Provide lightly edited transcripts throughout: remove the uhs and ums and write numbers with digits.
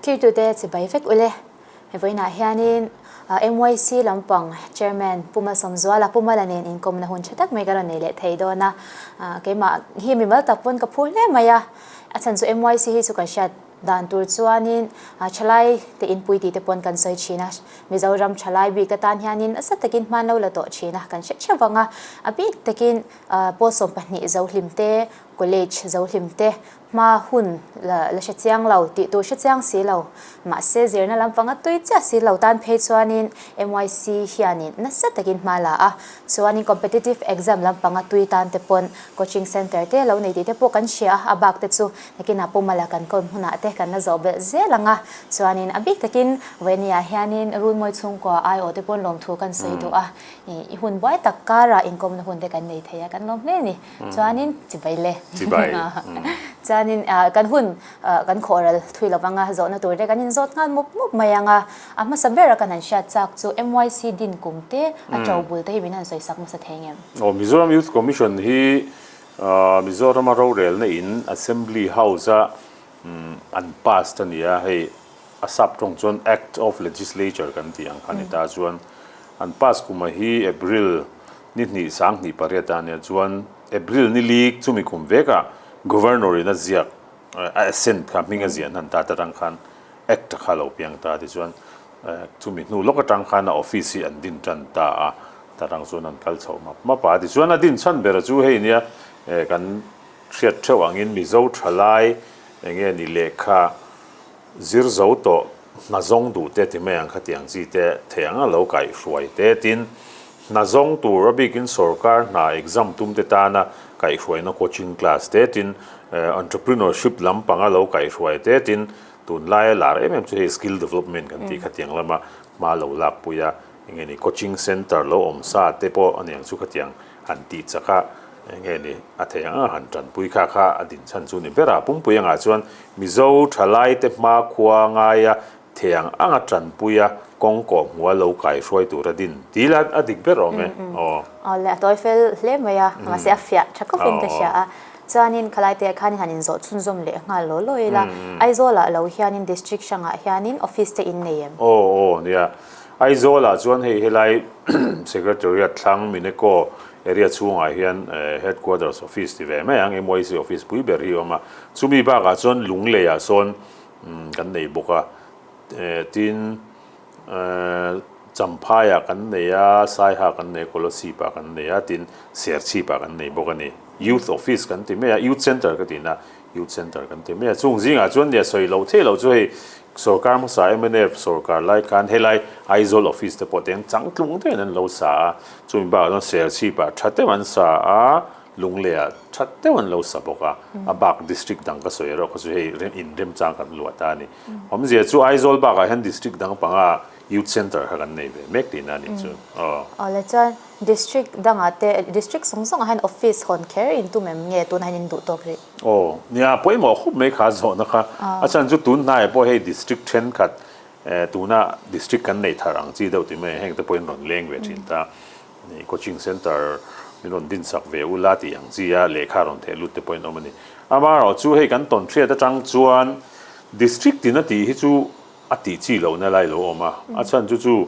Thirtute chibai vek ule. He vawiinah hianin MYC lampang Chairman Pu Malsawmzuala, Pu Mala nen inkawmna hun tha tak mai ka rawn nei leh thei dawn a. Keimah hi mimal tak pawn ka phur hle mai a. A chhan chu MYC hi chu kan hriat dan tur chuanin thalai te inpui tih te pawn kan sawi thin a. Mizoram thalai bik atan hianin nasa takin hman lo la tawh thin a, kan hre theuh vang a. A bik takin pawl 12 Zohlim te, College Zohlim te Hma hun la la hre chiang lo, tih tur hre chiang si lo. Mahse, zirna lampang a tui chiah si lo tan phei chuanin MYC hianin nasa takin hma la a. Chuanin competitive exam lampang a tui tan te pawn coaching centre te lo nei tih te pawh kan hria a, a bak te chu nakinah pumala kan kawm hunah te kan la zawh belh zel ang a. Chuanin a bik takin Vawini ah hianin Runmawi chhungkua aiawh te pawn lawmthu kan sawi duh a, i hun buai tak karah inkawmna hun te kan nei thei a, kan lawm hle a ni. Chuanin chibai le. Chibai. Chuanin kan hun kan khawhral thui lo vanga zawhna tur te kan inzawt nghal mup mup mai ang a. A hmasa bera kan han hriat chak chu MYC din kum te a to bul te hi min han sawi sak hmasa thei ngem? Aw, Mizoram Youth Commission hi Mizorama rorelna in Assembly House a an passed a ni a, hei a sap tawng chuan Act of Legislature kan tih ang kha ni ta chuan an pass kuma hi April Ni hnih 28 ah nia chuan April ni li chumi kum vekah Governor in a ziak a assent kha hming a ziah hnan ta atang khan Act kha a lo piang ta tichuan chumi hnu lawk atang khan a office hi an din tan ta a, ta tang chuan an kal chhoh map map a. Tichuan a din chhan ber chu hei nia kan hriat theuh angin Mizo thalai enge ni lehkha zir zo tawh hna zawng duh te ti mai ang khatiang chi te thei ang a lo kaihhruai te tin hna zawng tur a bikin sorkar hna exam tum te tana kaihhruaina coaching class te tin entrepreneurship lampanga lo kaihhruai te tin tunlaia lar em em chu hei skill development kan tih khatiang lama hma lo lakpui a enge ni coaching center lo awm sa te pawh aniang chu khatiang han tih chak a enge ni a thei ang a han tanpui kha kha a din chhan chu ni ber a pumpui angah chuan Mizo thalai te hma khua ngaia thei ang anga tanpui a kawng kawh hmua lo kai hruai tur a din tih la a dik ber awm e aw. Aw le a tawi fel hle mai a mahse a fiah tha khawpin ka hria a chuanin khalai te ah khan han inzawh chhunzawm leh nghal law law ila Aizawl ah lo hianin district hrangah hianin office te in nei em? Aw aw nia Aizawl ah chuan hei helai Secretariat thlang Mineko area chhungah hian Headquarters office ti ve mai ang MYC office pui ber hi a awm a, chumi bakah chuan Lunglei ah sawn kan nei bawk a, tin Champhai ah kan nei a, Saiha kan nei a, Kolosip ah kan nei a, tin Serchhip ah kan nei bawk a ni. Youth office kan ti mai a, Youth Centre ka tihna Youth Centre kan ti mai a, chung zingah chuan nia sawi loh theih loh chu hei sorkar hmasa mnf sorkar lai khan helai Aizawl office te pawh te an changtlung deuhin an lo sa a, chumi bakah chuan Serchhip ah tha deuh an sa a, Lunglei ah tha deuh an lo sa bawk a, a bak district dang ka sawi erawh kha chu hei in remchang kan luah ta a ni. Awmzia chu Aizawl bakah hian district dang panga Youth Centre kha kan nei ve mek tihna a nih chu aw. Awle chuan District dangah te, District zawng zawngah hian office hawn kher in tum em nge tunah hian in duh tawk rih? Aw, nia pawimawh khup mai kha zawhna kha. A chhan chu tun hnaiah pawh hei District thenkhat tuna District kan neih thar ang chi deuh ti mai heng te pawhin rawn leng ve thin ta. Coaching Centre min rawn din sak ve ula tih ang chi a lehkha rawn theh lut te pawhin awm a ni. Amaherawhchu hei kan tawn hriat atang chuan District tin a tih hi chu A tih chi lohna lai lo awm a, a chhan chu chu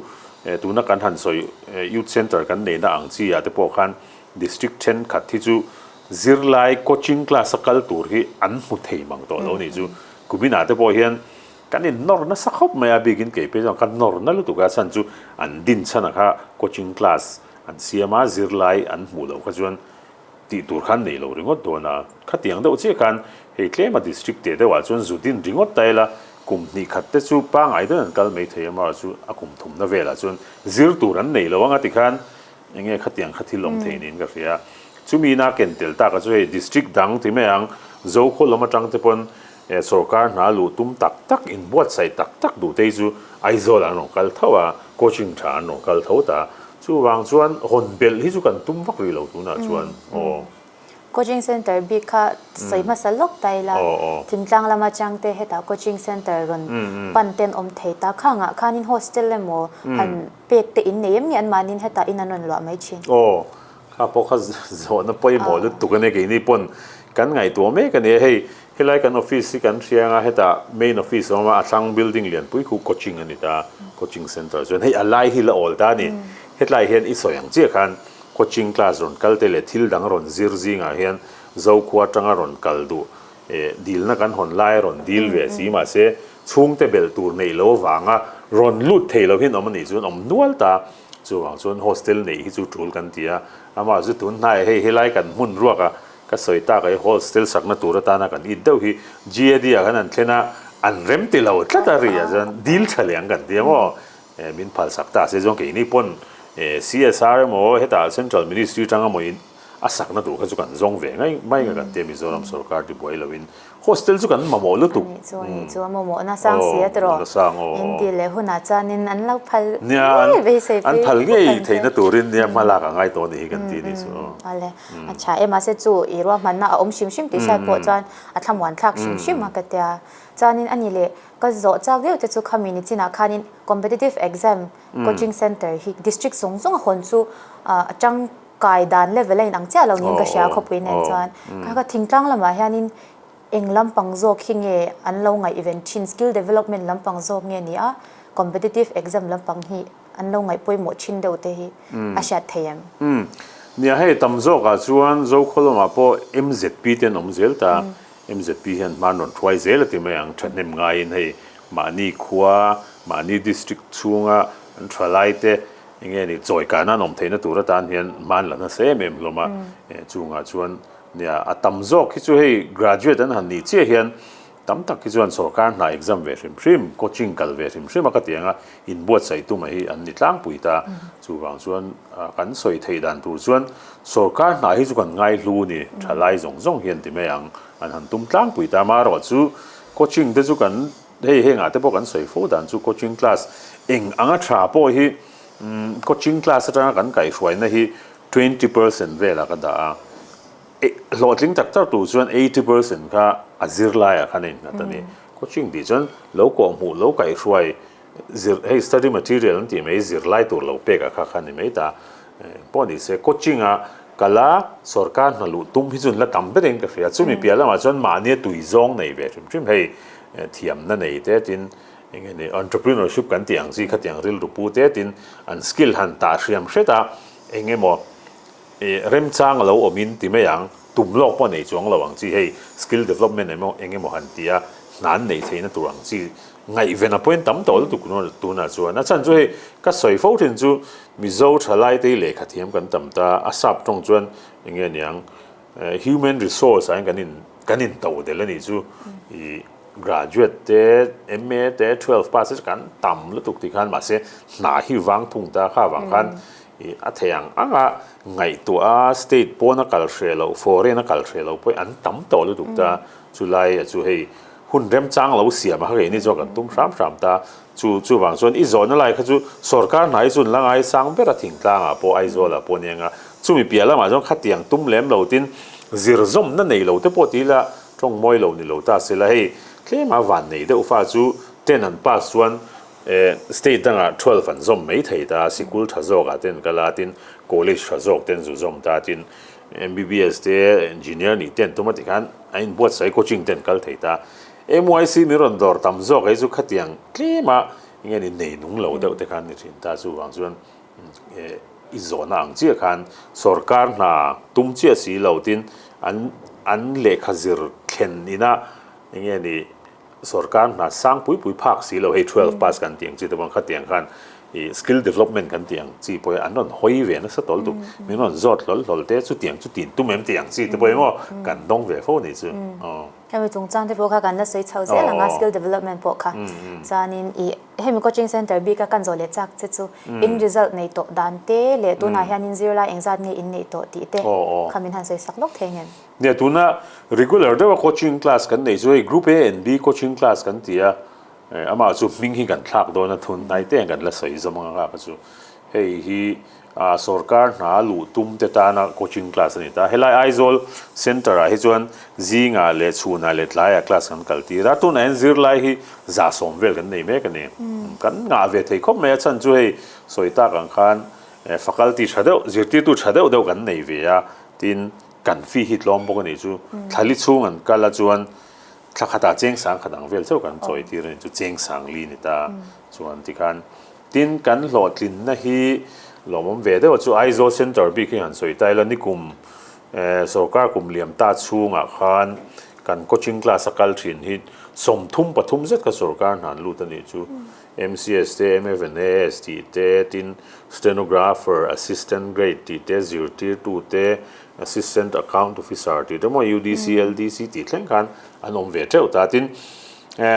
tuna kan han sawi Youth Centre kan neihna ang chi ah te pawh khan District thenkhat hi chu zirlai coaching class a kal tur hi an hmu thei mang tawh lo nih chu. Kumin ah te pawh hian kan in nawr nasa khawp mai a, bikin kei phei chuan ka nawr na lutuk a, a chhan chu an din chhan ah kha coaching class an siam a, zirlai an hmuh loh kha chuan tih tur khan nei lo ringawt dawn a, khatiang deuh chiah khan hei tlema district teh deuhah chuan zu din ringawt ta ila kum hnih khat te chu pangngai deuhin an kal mai thei a, amaherawh chu a kum thumna velah chuan zir tur an nei lo ang a ti khan enge khatiang kha thil awm thei niin ka hria. Chumi ina ken tel taka chu hei district dang ti mai ang, Zokhaw lam atang te pawn sorkar hna luh tum tak tak inbuatsaih tak tak duh te hi chu Aizawl ah an rawn kal tho a, coaching tha an rawn kal tho ta. Chuvang chuan hawn belh hi chu kan tum vak rih lo tunah chuan aw. Coaching center bik kha sawi hmasa lawk ta ila, thingtlang lama changte hetah coaching center rawn pan ten awm thei ta khangah khanin hostel emaw han pek te in nei em nge anmahniin hetah in an rawn luah mai thin. Aw, kha pawh kha zawhna pawimawh lutuk a nia keini pawn kan ngaihtuah mek a nia hei. Helai kan office hi kan hria anga hetah main office a awm a, a thlang building lianpui khu coaching a ni ta, coaching centre chuan hei a lai hi la awl ta a ni. Hetlai hian i sawi ang chiah khan coaching class rawn kal te leh thil dang rawn zir zingah hian Zokhua atanga rawn kal duh eh dilna kan hawn lai a rawn dil ve si mahse chhungte belh tur neih lo avanga rawn lut thei lo hian awm a nih chuan awm nual ta. Chuvang chuan hostel neih hi chu tul kan ti a, amah chu tun hnaiah hei helai kan hmun ruak a, Ka sawi tak a, i hostel sakna tur atana kan it deuh hi GAD ah khan an thlen a, an rem ti lo tlat a ri ah chuan dil tha leh ang kan ti a maw? Min phal sak ta se chuan keini pawn CSR emaw hetah Central Ministry tang emaw in a sakna tur kha chu kan zawng ve ngai mai nga kan ti a Mizoram sorkar ti buai lo in hostel chu kan mamawh lutuk. Anih chu anih chu a mamawhna sang si a tiraw? In tih leh hunah chuanin an lo phal ngei beisei phei an phal ngei theihna turin nia hmalak a ngai tawh a nih hi kan ti a nih chu. Awle. A tha em a se chu i ruahmanna a awm hrim hrim tih hriat pawh chuan a thlamuan thlak hrim hrim a ka tia. Chuanin a ni leh ka zawh chak deuh te chu khami ni chinah khanin competitive exam coaching center hi district zawng zawng a hawn chu a tangkai dan level a inang chiah lo niin ka hria a khawpui nen chuan. Kha kha thingtlang lamah hianin eng lampang zawk hi nge an lo ngaihven thin skill development lampang zawk nge ni a competitive exam lampang hi An lo ngaih pawimawh thin deuh te hi a hriat thei em? Umm. Nia hei tam zawkah chuan Zokhaw lamah pawh MZP te an awm zel ta. MZP hian hman rawn thuai zel a ti mai ang. Thahnem ngaiin hei mahni khua, mahni district chhunga an tha lai te enge ni chawikana an awm theihna tur atan hian hman la nasa em em hlawm a. Chungah chuan nia a tam zawk hi chu hei graduate an han nih chiah hian Tam tak hi chuan sorkar hna exam ve hrim hrim, coaching kal ve hrim hrim a ka ti ang a, inbuatsaih tuma hi an ni tlangpui ta. Chuvang chuan kan sawi theih dan tur chuan sorkar hna hi chu kan ngaihlu ni, thalai zawng zawng hian ti mai ang, an han tum tlangpui ta. Amaherawhchu coaching te chu kan hei hengah te pawh kan sawi fo dan chu coaching class eng anga tha pawh hi coaching class atanga kan kaihhruaina hi 20% velah ka dah a. Hlawhtling tak tak tur chuan 80% kha a zirlaiah khan a innghat a ni. Coaching tih chuan lo kawhhmuh, lo kaihhruai, zir hei study material an tih mai zirlai tur lo pek ah kha kha a ni mai ta. Pawh ni se coaching a kal a sorkar hna luh tum hi chu an la tam berin ka hria. Chumi piah lamah chuan mahnia tui zawng nei ve hrim hrim hei thiamna nei te tin eng nge ni entrepreneurship kan tih ang chi khatiang rilru pu te tin an skill han tah hriam hret a eng emaw I remchang a lo awmin ti mai ang, tum lawk pawh nei chuang lo ang chi hei skill development emaw eng emaw han ti a, hna an neih theihna tur ang chi ngaihven a pawhin tam tawh lutuk tunah chuan. A chhan chu hei ka sawi fo thin chu Mizo thalai te hi lehkha thiam kan tam ta, a sap tawng chuan eng nge niang human resource ah hian kan in kan in to del a nih chu i graduate te MA te 12 pass te chu kan tam lutuk ti khan mahse hna hi vang thung ta kha vang khan I a thei ang ang a, ngaihtuah a state pawn a kal hreh loh, foreign a kal hreh loh pawh hi an tam tawh lutuk ta. Chulai a chu hei hun remchang lo siam a kha keini chuan kan tum hram hram ta. Chu chuvang chuan i zawhna lai kha chu sorkar hna hi chu an la ngaisang ber a thingtlangah pawh Aizawlah pawh ania nga. Chumi piah lamah chuan khatiang tum lem lo tin zir zawmna nei lo te pawh ti ila tawng mawi lo ni lo ta sela hei tlema van nei deuh fa chu ten an pass chuan State dangah 12 an zawm mai thei ta, sikul tha zawkah te an kal a, tin college tha zawk te an zu zawm ta, tin MBBS te engineer nih te an tum a tikhan an inbuatsaih coaching te an kal thei ta. MYC min rawn dawr tam zawk hei chu khatiang tlema enge ni nei nung lo deuh te khan ni thin ta, chuvang chuan i zawhna ang chiah khan sorkar hna tum chiah si lo tin an an lehkha zir thlen ina enge ni Sorkar hna sang pui pui phak si lo hei 12 pass kan tih ang chi te pawh khatiang khan ih skill development kan tih ang chi pawh hi an rawn hawi ve nasa tawl tuk min rawn zawt hlawl hlawl te chutiang chu tin tum em tih ang chi te pawh emaw kan dawng ve fo ni chu aw. Hemi chungchang te pawh kha kan la sawi chho zel ang a skill development pawh kha chuanin ih hemi coaching center bik a kan zawh leh chak che chu in result nei tawh dan te leh tunah hian in zirlai engzat nge in neih tawh tih te kha min han sawi sak lawk thei ngem. Nia tuna regular deuha coaching class kan neih chu hei group A and B coaching class kan ti a, amah chu hming hi kan thlak dawn a thun hnai te kan la sawi zawm ang a kha chu hei hi sorkar hna luh tum te tana coaching class a ni ta. Helai Aizawl center ah hi chuan zingah leh chhunah leh tlaiah class kan kal tir a, tunah hian zirlai hi 110 vel kan nei mek a ni. Kan ngah ve thei khawp mai a chhan chu hei sawi tak ang khan faculty tha deuh zirtirtu tha deuh deuh kan nei ve a tin Kan fee hi tlawm bawk a nih chu. Thlali chhung an kal a chuan. Thla khatah cheng sang khat ang vel chauh kan chawi tir a ni chu cheng sang li ni ta chuan tikhan tin kan hlawhtlinna hi lawmawm ve deuh a chu Aizawl Centre bik hi han sawi ta ila nikum sorkar kum liam ta chhungah khan kan coaching class a kal thin hi 33 zet kha sorkar hna an lut a nih chu MCS te, MFNAS tih te, tin Stenographer, Assistant Grade tih te, zirtirtu te, Assistant Account Officer tih te maw UDC, LDC tih thleng khan an awm ve teuh ta. Tin,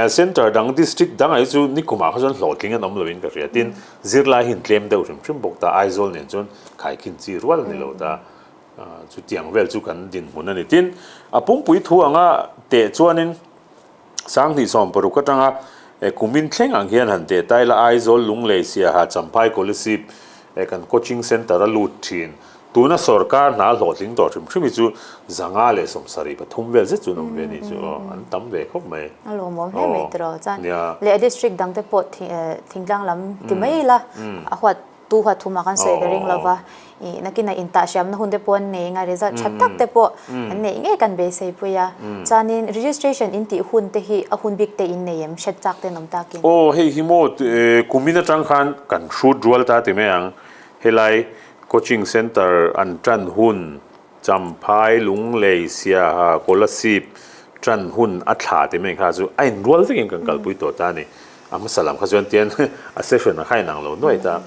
Centre dang, District dangah hi chu nikumah kha chuan hlawhtling an awm loin ka hria. Tin, zirlai hi an tlem deuh hrim hrim bawk ta. Aizawl nen chuan khaikhin chi rual a ni lo ta. Chutiang vel chu kan dinhmun a ni. Tin, a pumpui thu anga teh chuanin 2016 atanga kumin thleng ang hian han teh ta ila Aizawl, Lunglei, Siaha, Champhai, Kolasib kan coaching centre a lut thin. Tuna sorkar hna hlawhtling tawh hrim hrim hi chu 173 vel zet chu an awm ve anih chu aw, an tam ve khawp mai. A lawmawm hle mai tiraw chuan leh district dang te pawh thingtlang lam ti mai ila a huat tu huat thum ah kan sawi ka ring lo va, ih nakinah intahhriamna hun te pawh an nei anga result tha tak te pawh an neih ngei kan beisei pui a. Chuanin registration in tih hun te hi a hun bik te in nei em hret chak te an awm takin? Aw hei hi maw kumin atang khan kan hrut rual ta ti mai ang, helai Coaching Centre an tan hun, Champhai, Lunglei, Siaha, Kolasib tan hun a thla ti mai kha chu a inrual vekin kan kalpui tawh ta a ni. A hmasa lam kha chuan tian a session a kha inang lo nuai ta.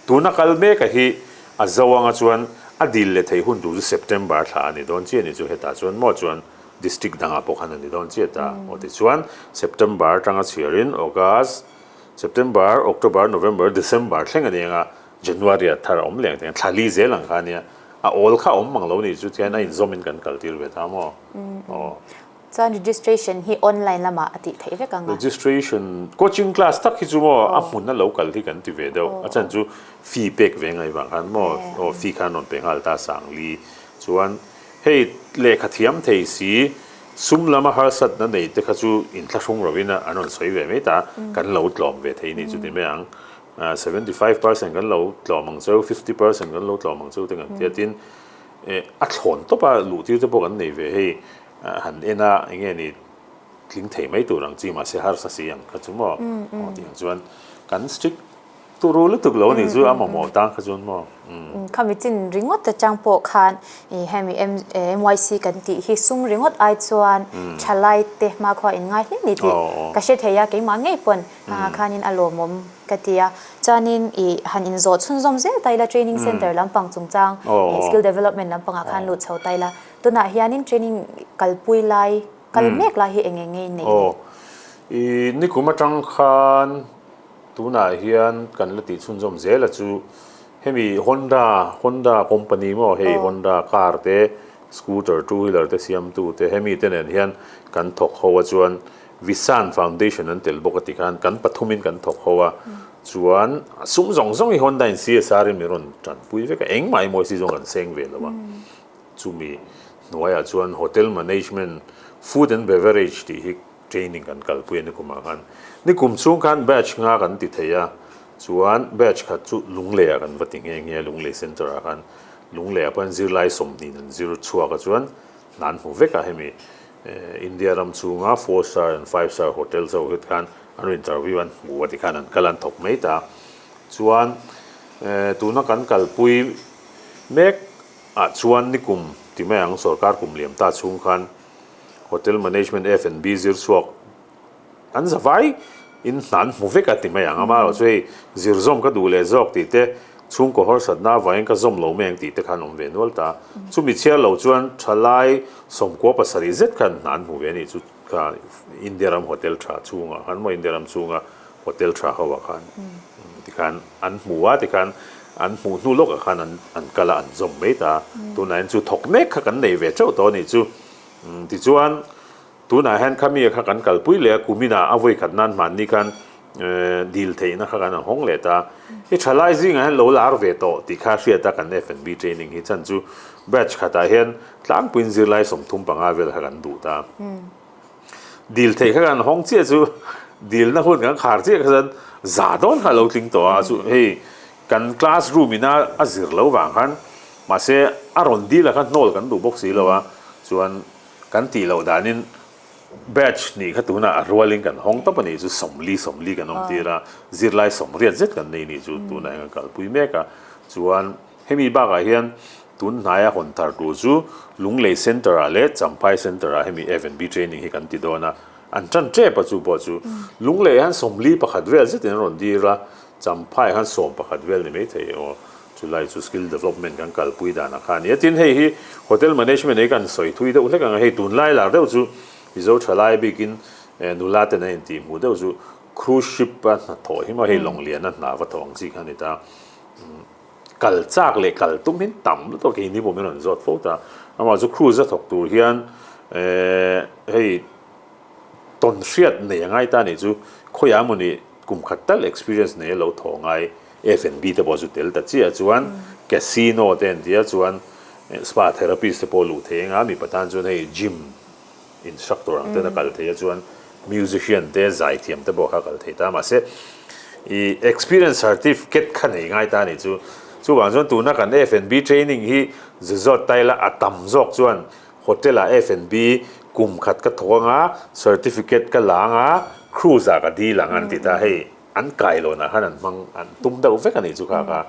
Tuna kal mek a hi a zo anga chuan a dil leh theih hun tur chu September thla a ni dawn chiah a ni chu hetah chuan maw chuan district dangah pawh khan a ni dawn chiah ta. Aw tichuan September atanga chhiarin August, September, October, November, December thleng a ni anga January a thar a awm leh ang tih thla li zel ang kha ania, a awl kha a awm mang lo nih chu tihian a inzawm in kan kal tir ve ta maw? Aw. Chuan registration hi online lamah a tih theih vek ang a? Registration, coaching class tak hi chu maw a hmun a lo kal hi kan ti ve deuh, a chhan chu fee pek ve ngai vang khan maw, aw fee khan rawn pe nghal ta sang li chuan hei lehkha thiam thei si sum lama harsatna nei te kha chu inthlahrung rovin an rawn sawi ve mai ta, kan lo tlawm ve thei nih chu ti mai ang. 75% kan lo tlawm ang cheu, 50% kan lo tlawm ang cheu te kan tia tin a thlawn tawp a luh tir te pawh kan nei ve hei han en a enge ni tling thei mai tur ang chi mahse harsa si ang kha chu maw aw tih ang chuan kan strict turu lutuk lo anih chu a mamawh tang kha chuan maw. Khami chin ringawt atang pawh khan hemi MYC kan tih hi sum ringawt ai chuan thalai te hmakhua in ngai hle ni tih ka hre thei a keimah ngei pawn Khanin a lawmawm ka ti a, chuanin i han inzawh chhunzawm zel ta ila training center lampang chungchang i skill development lampangah khan lut chho ta ila, tunah hianin training kalpui lai, kal mek lai hi eng eng nge in neih le? Aw, i nikum atang khan tunah hian kan la tih chhunzawm zel a chu hemi Honda, Honda company maw hei Honda car te, scooter, two wheeler te siamtu te hemi te nen hian kan thawk ho a chuan Visan Foundation an tel bawk a ti khan kan pathumin kan thawk ho a, chuan sum zawng zawng hi Honda in CSR in min rawn tanpui vek a, engmah hi mawi si zawng kan seng ve lo a. Chumi hnuaiah chuan Hotel Management, Food and Beverage tih hi training kan kalpui a nikumah khan. Nikum chhung khan batch nga kan ti thei a, chuan batch khat chu Lungleiah kan va ti nghe nghe a, Lunglei Centre ah khan Lungleiah pawh hian zirlai 20 an zir chhuak a chuan hna an hmu vek a hemi India ram chhunga four star and five star hotels ho hi khan an interview an hmu a tikhan an kal an thawk mai ta. Chuan tuna kan kalpui mek ah chuan nikum ti mai ang sorkar kum liam ta chhung khan hotel management F&B zir chhuak An zavai in hna an hmu vek a ti mai ang, amaherawh chu hei zir zawm ka duh leh zawk tih te, chhungkaw harsatna avangin ka zawm lo mai ang tih te khan awm ve nual ta. Chumi chhiar lo chuan thalai 97 zet khan hna an hmu ve a nih chu kha India ram hotel tha chhungah khan maw India ram chhunga hotel tha ho ah khan tikhan an hmu a tikhan an hmuh hnu lawkah khan an kal a an zawm mai ta. Tunah hian chu thawk mek kha kan nei ve teuh tawh a nih chu. Tichuan. Tunah hian khami kha kan kalpui leh a, kuminah a vawi khat nan hmanni khan dil theihna kha kan hawng leh ta. I thalai zingah hian lo lar ve tawh tih kha hriat a kan F&B training hi chan chu batch khatah hian tlangpuiin zirlai 35 vel kha kan duh ta. Dil theih kha kan hawng chiah chu dilna hun kan khar chiah kha chuan za dawn kha a lo tling tawh a, chu hei kan class room ina a zir lo vang khan mahse a rawn dil a kha hnawl kan duh bawk si lo a, chuan Kan tih loh danin Batch nih kha tunah a rualin kan hawng tawp a nih chu 40 40 kan awm tir a, zirlai 80 zet kan nei nih chu tunah hian kan kalpui mek a. Chuan hemi bakah hian tun hnaia hawn thar tur chu Lunglei Centre ah leh Champhai Centre ah hemi F&B training hi kan ti dawn a, an tan tep a chu pawh chu Lunglei ah hian 41 vel zetin an rawn dir a, Champhai ah khan 11 vel ni maithei aw. Chulai chu skill development kan kalpui danah kha a ni a. Tin, hei hi hotel management hi kan sawi thui deuh hlek ang a, hei tunlai lar deuh chu Mizo thalai bikin nula ten an intih hmuh deuh chu cruise ship a hnathawh hi maw hei lawng liana hna va thawh ang chi kha a ni ta. Kal chak leh kal tum hi tam lutuk a, keini pawh min rawn zawt fo ta. Amah chu cruise a thawk tur hian hei tawn hriat nei a ngai ta a nih chu khawiah emaw ni kum khat tal experience nei a lo thawh ngai. F&B te pawh chu tel ta chiah chuan casino te an tia chuan spa therapist te pawh luh thei anga mipa tan chuan hei gym instructor ang ten a kal thei a chuan musician te zaithiam te pawh kha a kal thei ta mahse i experience certificate kha nei ngai ta a nih chu chuvang chuan tuna kan F&B training hi zu zawt ta ila a tam zawk chuan hotel ah F&B kum khat ka thawk anga certificate ka la anga cruise ah ka deal ang an ti ta hei. An kailawnah khan an hmang an tum deuh vek a nih chu kha kha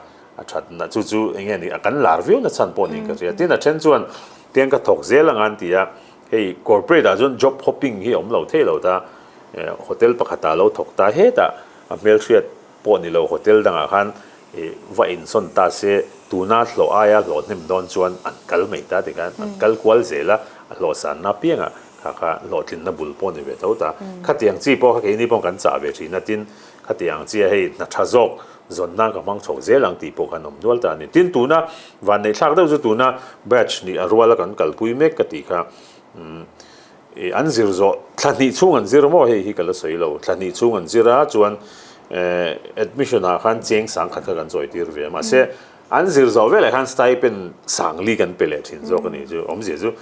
a thatna chu chu eng nge ni a kan lar viau na chhan pawh niin ka hria. Tin a then chuan tiang ka thawk zel anga an ti a, hei corporate ah chuan job hopping hi a awm lo thei lo ta, hotel pakhatah lo thawk ta hetah a hmelhriat pawh ni lo hotel dangah khan va insawn ta se tuna hlawh aia hlawh hnem dawn chuan an kal mai ta tikhan an kal kual zel a, a hlawh sanna apiangah Kha kha hlawhtlinna bul pawh ni ve tho ta. Khatiang chi pawh kha keini pawh kan chah ve thin a, tin khatiang ang chia hei hna tha zawk zawn nan ka hmang chho zel ang tih pawh khan awm nual ta a ni. Tin tuna vanneih thlak deuh chu tuna batch nih a ruala kan kalpui mek ka tih kha i an zir zawh thla hnih chhung an zir maw hei hi ka la sawi lo, thla hnih chhung an zir a chuan admission ah khan cheng sangkhat kha kan chawi tir ve a mahse an zir zawh veleh khan stipend sangli kan pe leh thin zawk a nih chu awmzia chu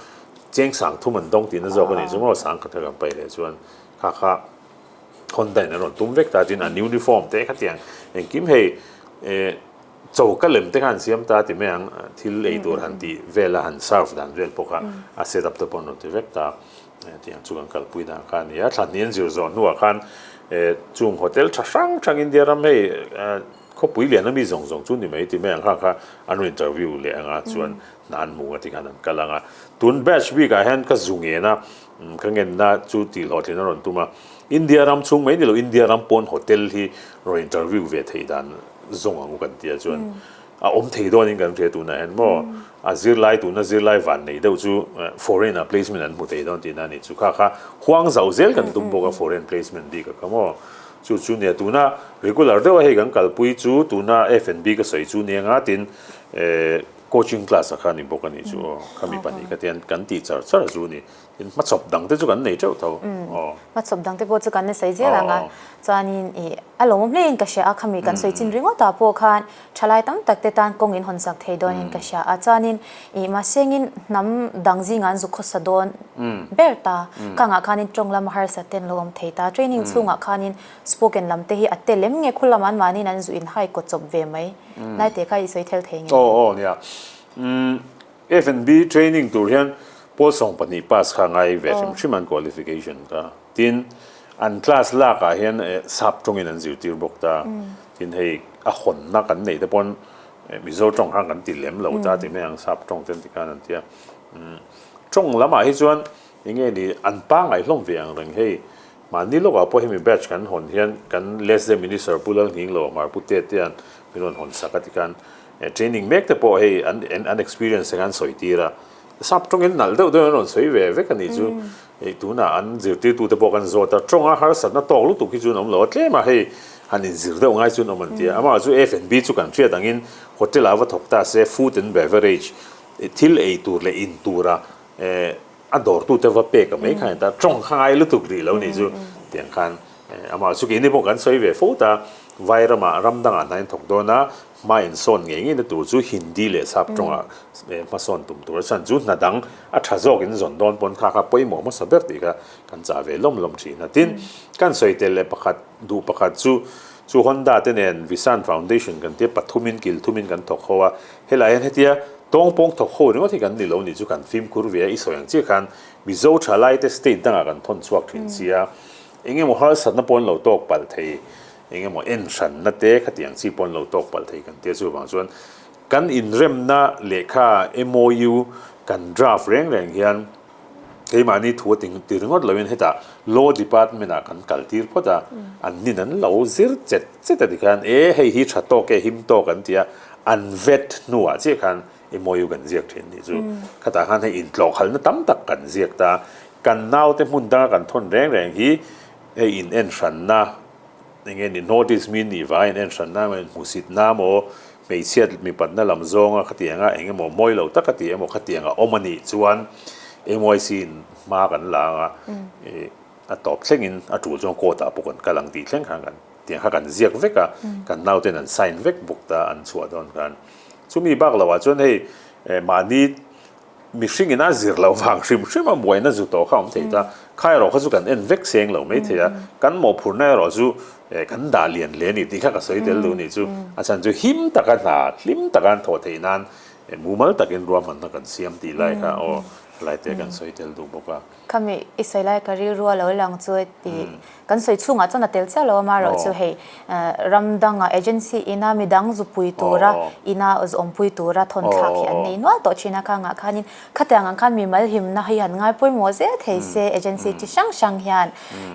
Cheng sang thum an dawng tihna zawk a nih chu maw sang khat kha kan paih leh chuan kha kha Honda in an rawn tum vek ta tin an uniform te khatiang engkim hei eh choka lem te kha an siam ta ti mai ang thil ei tur han tih vel a han serve dan vel pawh kha a set up te pawh an rawn ti vek ta tiang chu kan kalpui dan kha a ni a thla hnih an zir zawh hnuah khan eh chung hotel tha hrang hrang India ram hei eh khawpui lian ami zawng zawng chu ni mai ti mai ang kha kha an rawn interview leh anga chuan hna an hmu nga tikhan an kal ang a. Tun batch bik ah hian ka zu ngen a, ka ngenna chu tih hlawhtlin a rawn tum a. India ram chhung mai ni lo India ram pawn hotel hi rawn interview ve theih dan zawng ang u kan tia chuan a awm thei dawn in kan hria tunah hian maw a zirlai tuna zirlai van nei deuh chu foreign ah placement an hmu thei dawn tihna a nih chu kha kha huang zauh zel kan tum bawk a foreign placement bik a kha maw chu chu nia tuna regular deuh a hei kan kalpui chu tuna F&B ka sawi chu nia nga tin Coaching class a kha ni bawk a nih chu aw, khami pahnih kha tian kan tih char char chu a ni. Tin hmachhawp dang te chu kan nei teuh tho aw. Hmachhawp dang te pawh chu kan la sawi zel ang a, chuanin ih a lawmawm hlein ka hria a, khami kan sawi chin ringawt ah pawh khan thalai tam tak te tan kawng in hawn sak thei dawnin ka hria a, chuanin ih mahsengin hnam dang zingah an zuk khawsa dawn ber ta, khangah khanin tawng lama harsat ten lo awm thei ta, training chhungah khanin spoken lam te hi a tel em nge khul lamah an mahniin an zu in hai kaw chawp ve mai. Lai te kha i sawi thel thei nge? Aw aw nia. Umm F&B training tur hian pawl 12 pass kha ngai ve hrim hrim an qualification kha. Tin an class lak ah hian sap tawngin an zirtir bawk ta. Tin hei a hawnna kan neih te pawn Mizo tawng khan kan ti lem lo ta ti mai ang sap tawng ten ti khan an tia. Umm tawng lamah hi chuan enge ni an pangai hlawm ve ang reng hei Mahni lawkah pawh hemi batch kan hawn hian kan Lesde Minister Pu Lalnghinglo Hmar Pu Tet te an min rawn hawn sak a ti khan training mek te pawh hei an an experience te khan sawi tir a, sap tawngin nalh deuh deuh an rawn sawi ve vek a nih chu hei tunah an zirtirtu te pawh kan zawt a, tawnga harsatna tawk lutuk hi chu an awm lo a, tlem a hei han inzir deuh ngai chu an awm an ti a, amah chu F&B chu kan hriat angin hotel ah va thawk ta se food and beverage thil ei tur leh in tura A dawrtute va pek a mai khan ta tawng kha ngai lutuk rih lo nih chu tiang khan amah chu keini pawh kan sawi ve fo ta vai ramah ram dangah hna in thawk dawn a hma in sawn ngei ngei na tur chu Hindi leh sap tawngah hmasawn tum tur a chhan chu hna dang a tha zawk in zawn dawn pawn kha kha pawimawh hmasa ber tih kha kan chah ve lawm lawm thin a tin kan sawi tel leh pakhat duh pakhat chu chu Honda te nen Visan Foundation kan tia pathumin kil thumin kan thawk ho a helai hian hetia. Tawngpawng thawk ho ringawt hi kan ni lo nih chu kan fimkhur ve a, i sawi ang chiah khan Mizo thalaite state dangah kan thawn chhuak thin sia, eng emaw harsatna pawh an lo tawk palh thei, eng emaw en hranna te khatiang chi pawh an lo tawk palh thei kan tia chuvang chuan kan inremna lehkha MOU kan draft reng reng hian Keimahni thu a ti ringawt loin hetah Law Department ah kan kal tir phawt a, an nin an lo zir chet chet a tikhan e hei hi tha tawk e him tawk an ti a, an vet hnuah chiah khan MOU kan ziak thin nih chu. Khatah khan hei intlawhkhalhna tam tak kan ziak ta, kan naute hmun danga kan thawn reng reng hi hei in en hranna Enge ni notice mi nih vangin en hran na emaw hmusit na emaw hmeichhiat mipatna lam zawnga khatianga eng emaw mawi lo taka tih emaw khatianga awm a nih chuan MYC in hma kan la anga a tawp thlengin a tul chuan court ah pawh kan kal ang tih thleng khan kan tiang kha kan ziak vek a kan nauten an sign vek bawk ta an chhuah dawn khan chumi bak loh ah chuan hei mahni Mihring ina zir loh vang hrim hrim a buaina zu tawh kha awm thei ta. Kha erawh kha chu kan en vek seng lo mai thei a, kan mawhphurhna erawh chu kan dah lian hle a ni tih kha ka sawi tel duh a nih chu. A chhan chu him taka hna, hlim taka an thawh theih nan mumal takin ruahmanna kan siam tih lai kha aw laite kan sawi tel duh bawk a. Khami i sawi lai ka rilru a lo lang chu tih kan sawi chhungah chuan a tel chiah lo a marawh chu hei ram danga agency ina midang zupui tura ina zawmpui tura thawn thlak hi an nei nual tawh thin a khangah khanin khatiang ang khan mimal himna hi han ngai pawimawh zel thei se agency chi hrang hrang hian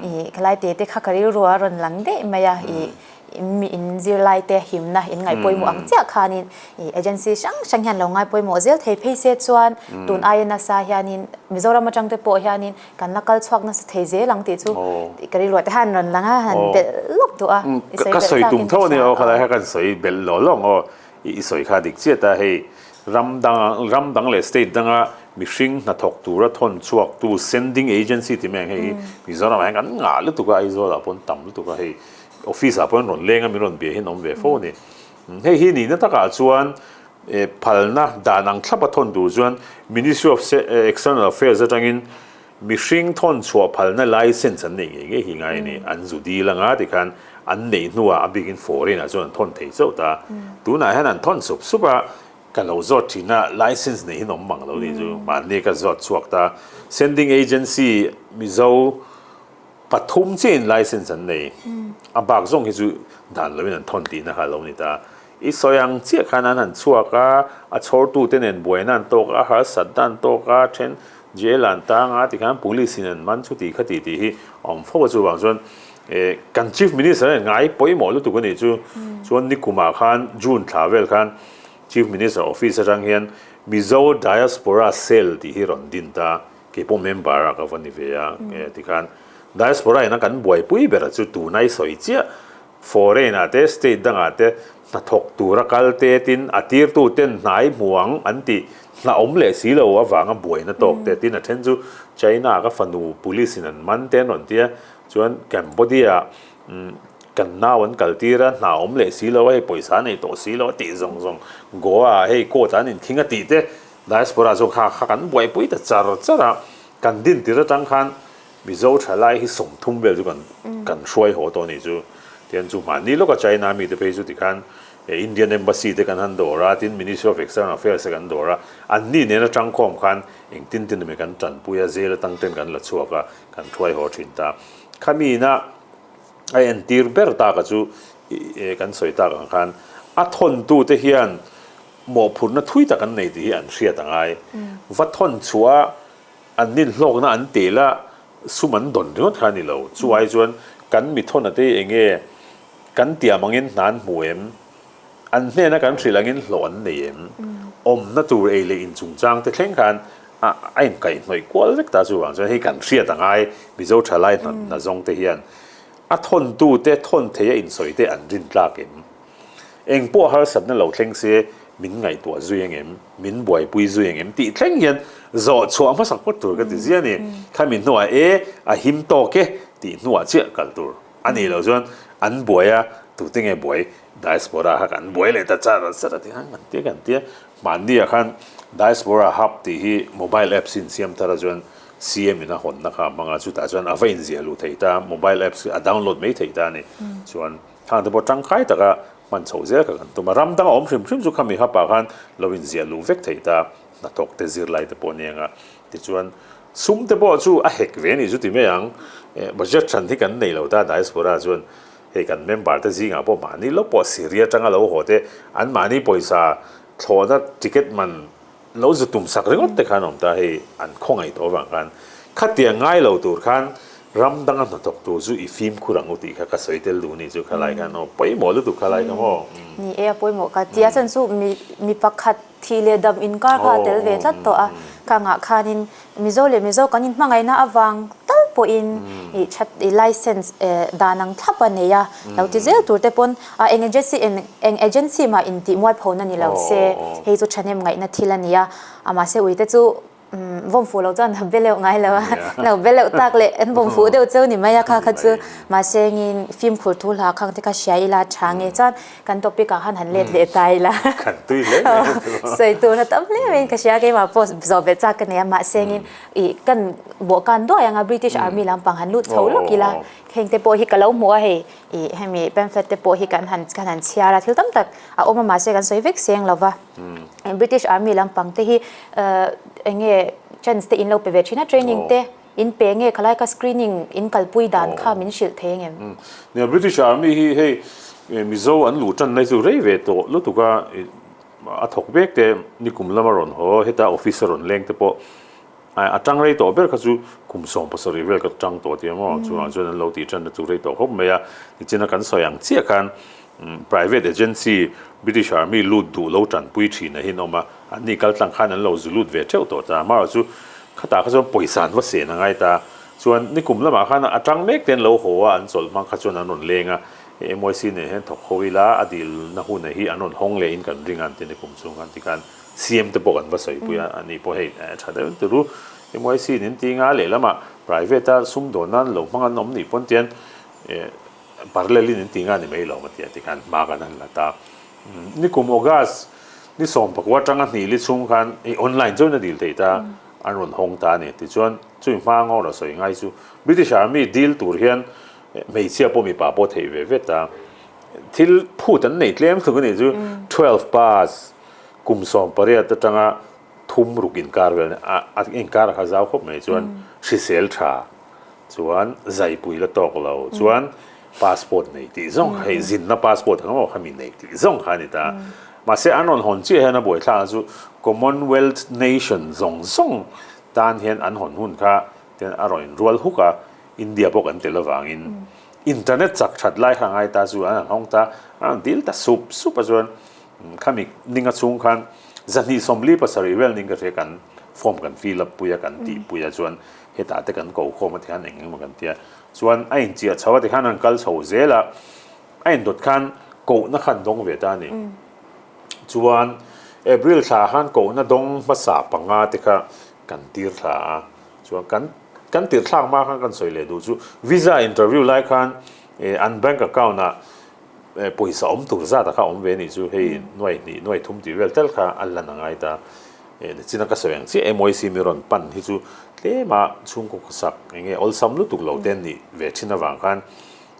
ih khalai te te kha ka rilru a rawn lang daih mai a ih Mi in zirlai te himna in ngaih pawimawh ang chiah khanin ih agency hrang hrang hian lo ngai pawimawh zel thei phei se chuan tun aia nasa hianin Mizoram atang te pawh hianin kan la kal chhuak nasa thei zel ang tih chu ka rilruah te hian rawn lang a, han belh lawk duh a, i sawi belh chak in ka hria a. Khalai kha kan sawi belh lawh lawng aw, i sawi kha dik chiat a, hei ram dang ram dang leh state danga mihring hnathawk tura thawn chhuak tu sending agency tih mai ang hei hi Mizoram ah hian kan ngah lutuk a, Aizawl ah pawh an tam lutuk a hei. Office ah pawh an rawn leng a, min rawn bia hian awm ve fo a ni. Hei hi nihna takah chuan phalna dan ang thlap a thawn tur chuan Ministry of External Affairs atangin mihring thawn chhuah phalna license an neih ngei ngei hi ngai a ni. An zu dil anga tikhan an neih hnuah a bikin foreign ah chuan an thawn thei chauh ta. Tunah hian an thawn sup sup a, ka lo zawt thin a, license neih hi an awm mang lo nih chu. Mahni ka zawt chhuak ta. Sending agency Mizo Pathum chiahin license an nei. A bak zawng hi chu dan loin an thawn tihna kha a lo ni ta. I sawi ang chiah khan an han chhuak a, a chhawrtute nen buaina an tawk a, a harsatna an tawk a, then jail ah an tang a, tikhan police in an man chu tih kha tih tih hi a awm fo a. Chuvang chuan kan Chief Minister hian ngai pawimawh lutuk a nih chu. Chuan nikumah khan June thla vel khan Chief Minister office atang hian Mizo Diaspora Cell tih hi rawn din ta. Kei pawh member a ka va ni ve a, tikhan diaspora ina kan buaipui ber chu tuna i sawi chiah foreign ah te state dangah te hnathawk tura kal te tin a tirtu ten hnai hmu ang an tih hna awm leh si lo avanga buaina tawk te tin a then chu China ka fanu police in an man te an rawn tia chuan Cambodia kan nau an kal tir a hna awm leh si lo a hei pawisa a nei tawh si lo a tih zawng zawng Goa ah hei court ah an inkhing a tih te Diaspora chu kha kha kan buaipui ta char char a, kan din tir atang khan Mizo thalai hi 30 vel chu kan kan hruai haw tawh a nih chu. Tian chu mahni lawka China mite phei chu tikhan Indian Embassy te kan han dawr a, tin Ministry of External Affairs te kan dawr a, anni nen atang khawm khan engtin tin emaw kan tanpui a, jail atang ten kan la chhuak a, kan hruai haw thin ta. Khami ina a entir ber taka chu kan sawi tak ang khan a thawntute hian Mawhphurhna thui tak an nei tih hi an hriat a ngai. Va thawn chhuah a, an ninhlawkna an tel a, sum an dawn ringawt kha a ni lo. Chu ai chuan kan mi thawn ate hi enge kan tiam angin hna an hmu em? An hnena kan hrilh angin hlawh an nei em? Awmna tur ei leh inchungchang te thleng khan a a inkaihhnawih kual vek ta chuvang chuan hei kan hriat a ngai Mizo thalai hna zawng te hian a thawntute thawn thei a insawi te an rintlak em? Eng pawh harsatna lo thleng se min ngaihtuah zui angem, min buaipui zui angem tih thleng hian zawh chhuah hmasak phawt tur ka ti zia a ni. Khami hnuah e, a him tawk e tih hnuah chiah kal tur a nih loh chuan an buai a, tute nge buai Diaspora kha kan buai leh ta char char a ti khan kan tia kan tia. Hmanni ah khan Diaspora Hub tih hi mobile apps in siam thar a chuan CM in a hawnna kha a hmang a, chutah chuan a va inziah luh thei ta, mobile apps a download mai thei ta a ni. Chuan Thang te pawh tangkai taka Hman chho zel kha kan tum a, ram dang a awm hrim hrim chu khami hapah khan lo inziah luh vek thei ta, hnathawk te zirlai te pawh a ni ang a, tichuan sum te pawh chu a hek ve a nih chu ti mai ang, budget hran hi kan nei lo ta diaspora chuan hei kan member te zingah pawh mahni lawk pawh Syria atanga lo haw te anmahni pawisa thlawhna ticket man Lo zu tum sak ringawt te khan awm ta hei an khawngaih tawh avang khan khatiang ngai lo tur khan ram danga hnathawk tur chu i fimkhur ang u tih kha ka sawi tel duh ni chu khalai khan aw pawimawh lutuk khalai kha maw. Ni e a pawimawh ka ti a chuan chu mi mi pakhat thih leh dam inkar kha a tel ve tlat tawh a khangah khanin Mizo leh Mizo kan inhmangaihna avang tal pawhin ih that ih license eh dan ang thlap a nei a, lo ti zel tur te pawn a eng agency eng eng agency mah intih mualphona ni lo se hei chu thahnem ngaihna thil a ni a, a mahse uite chu umm vawm fuh lo chuan a be leuh ngai lo a, lo be leuh tak leh an vawm fuh deuh cheu ni mai a kha kha chu mahse engin fimkhur thu hla khang te kha hria ila a tha nge chuan Kan topic ah khan han let leh ta ila. Kan tui hle mai chu. Sawi tur a tam hle maiin ka hria keimah pawh zawh belh chak ka nei a mahse engin ih kan bawhkan duai anga British Army lampang han lut chho lawk ila heng te pawh hi ka lo hmu a hei ih hemi pamphlet te pawh hi kan han kan han chhiar a thil tam tak a awm a mahse kan sawi vek seng lo va British Army lampang te hi eng nge chance te in lo pe ve thin a training te. In pe nge khalai ka screening in kalpui dan kha min hrilh thei engem? Nia British Army hi hei Mizo an luh tan lai chu rei ve tawh lutuk a, a thawk vek te nikum lama rawn haw heta office a rawn leng te pawh a tang rei tawh ber kha chu kum 17 vel ka tang tawh tia maw chuvang chuan an lo tih tan na chu rei tawh khawp mai a, nichina kan sawi ang chiah khan private agency British Army lut duh lo tanpui thin a hin awm a, an ni kal tlang khan an lo zu lut ve theuh tawh ta, amaherawh chu khatah kha chuan pawisa an va sen a ngai ta, chuan nikum lamah khan a tang mek te an lo haw a, an chawlh hmang kha chuan an rawn leng a, MYC nen hian thawk ho ila a dilna huna hi an rawn hawng leh in kan ring a an ti nikum chung khan tikhan CM te pawh kan va sawipui a, ani pawh hei a tha deuh tur u MYC nen tinga lehlamah private a sumdawn nan lo hmang an awm nih pawn tian Parallel in in ti nga ni mai lo matia ti khan hma kan han la ta. Nikum August ni 19 atanga hnih li chhung khan i online chuan a dil thei ta an rawn hawng ta a ni. Tichuan chumi hma ngawr a sawi ngai chu British Army dil tur hian hmeichhia pawh mipa pawh theih ve ve ta. Thil phut an nei tlem thung a nih chu 12 pass kum 18 atanga thum ruk inkar vel a inkar a kha zau khawp mai chuan hrisel tha Chuan zaipui la tawk lo chuan passport nei tih zawng kha hei zinna passport ang emaw kha mi nei tih zawng kha a ni ta. Mahse an rawn hawn chiah hian a buaithlak chu Commonwealth nation zawng zawng tan hian an hawn hun kha tian a rawn inrual huk a, India pawh kan tel avangin internet chak that lai kha a ngai ta chu an han hawng ta, an rawn dil ta sup sup a chuan Khami ninga chhung khan 247 vel ning ka hria kan form kan fill up pui a kan tih pui a chuan hetah te kan ko khawm a tikhan eng engemaw kan tia chuan a inchiah chho a tikhan an kal chho zel a a indawt khan kohna khan dawng ve ta a ni chuan April thla khan kohna dawng hmasa panga te kha kan tir thla a chuan kan kan tir thlak hma khan kan sawi leh duh chu visa interview lai khan an bank account ah Pawisa awm tur zat a kha awm ve nih chu hei nuai hnih nuai thum tih vel tel kha a lan a ngai ta. Nichina ka sawi ang chiah MYC mi rawn pan hi chu tlema chhungkaw khawsak eng nge awlsam lutuk lo te an nih ve thin avang khan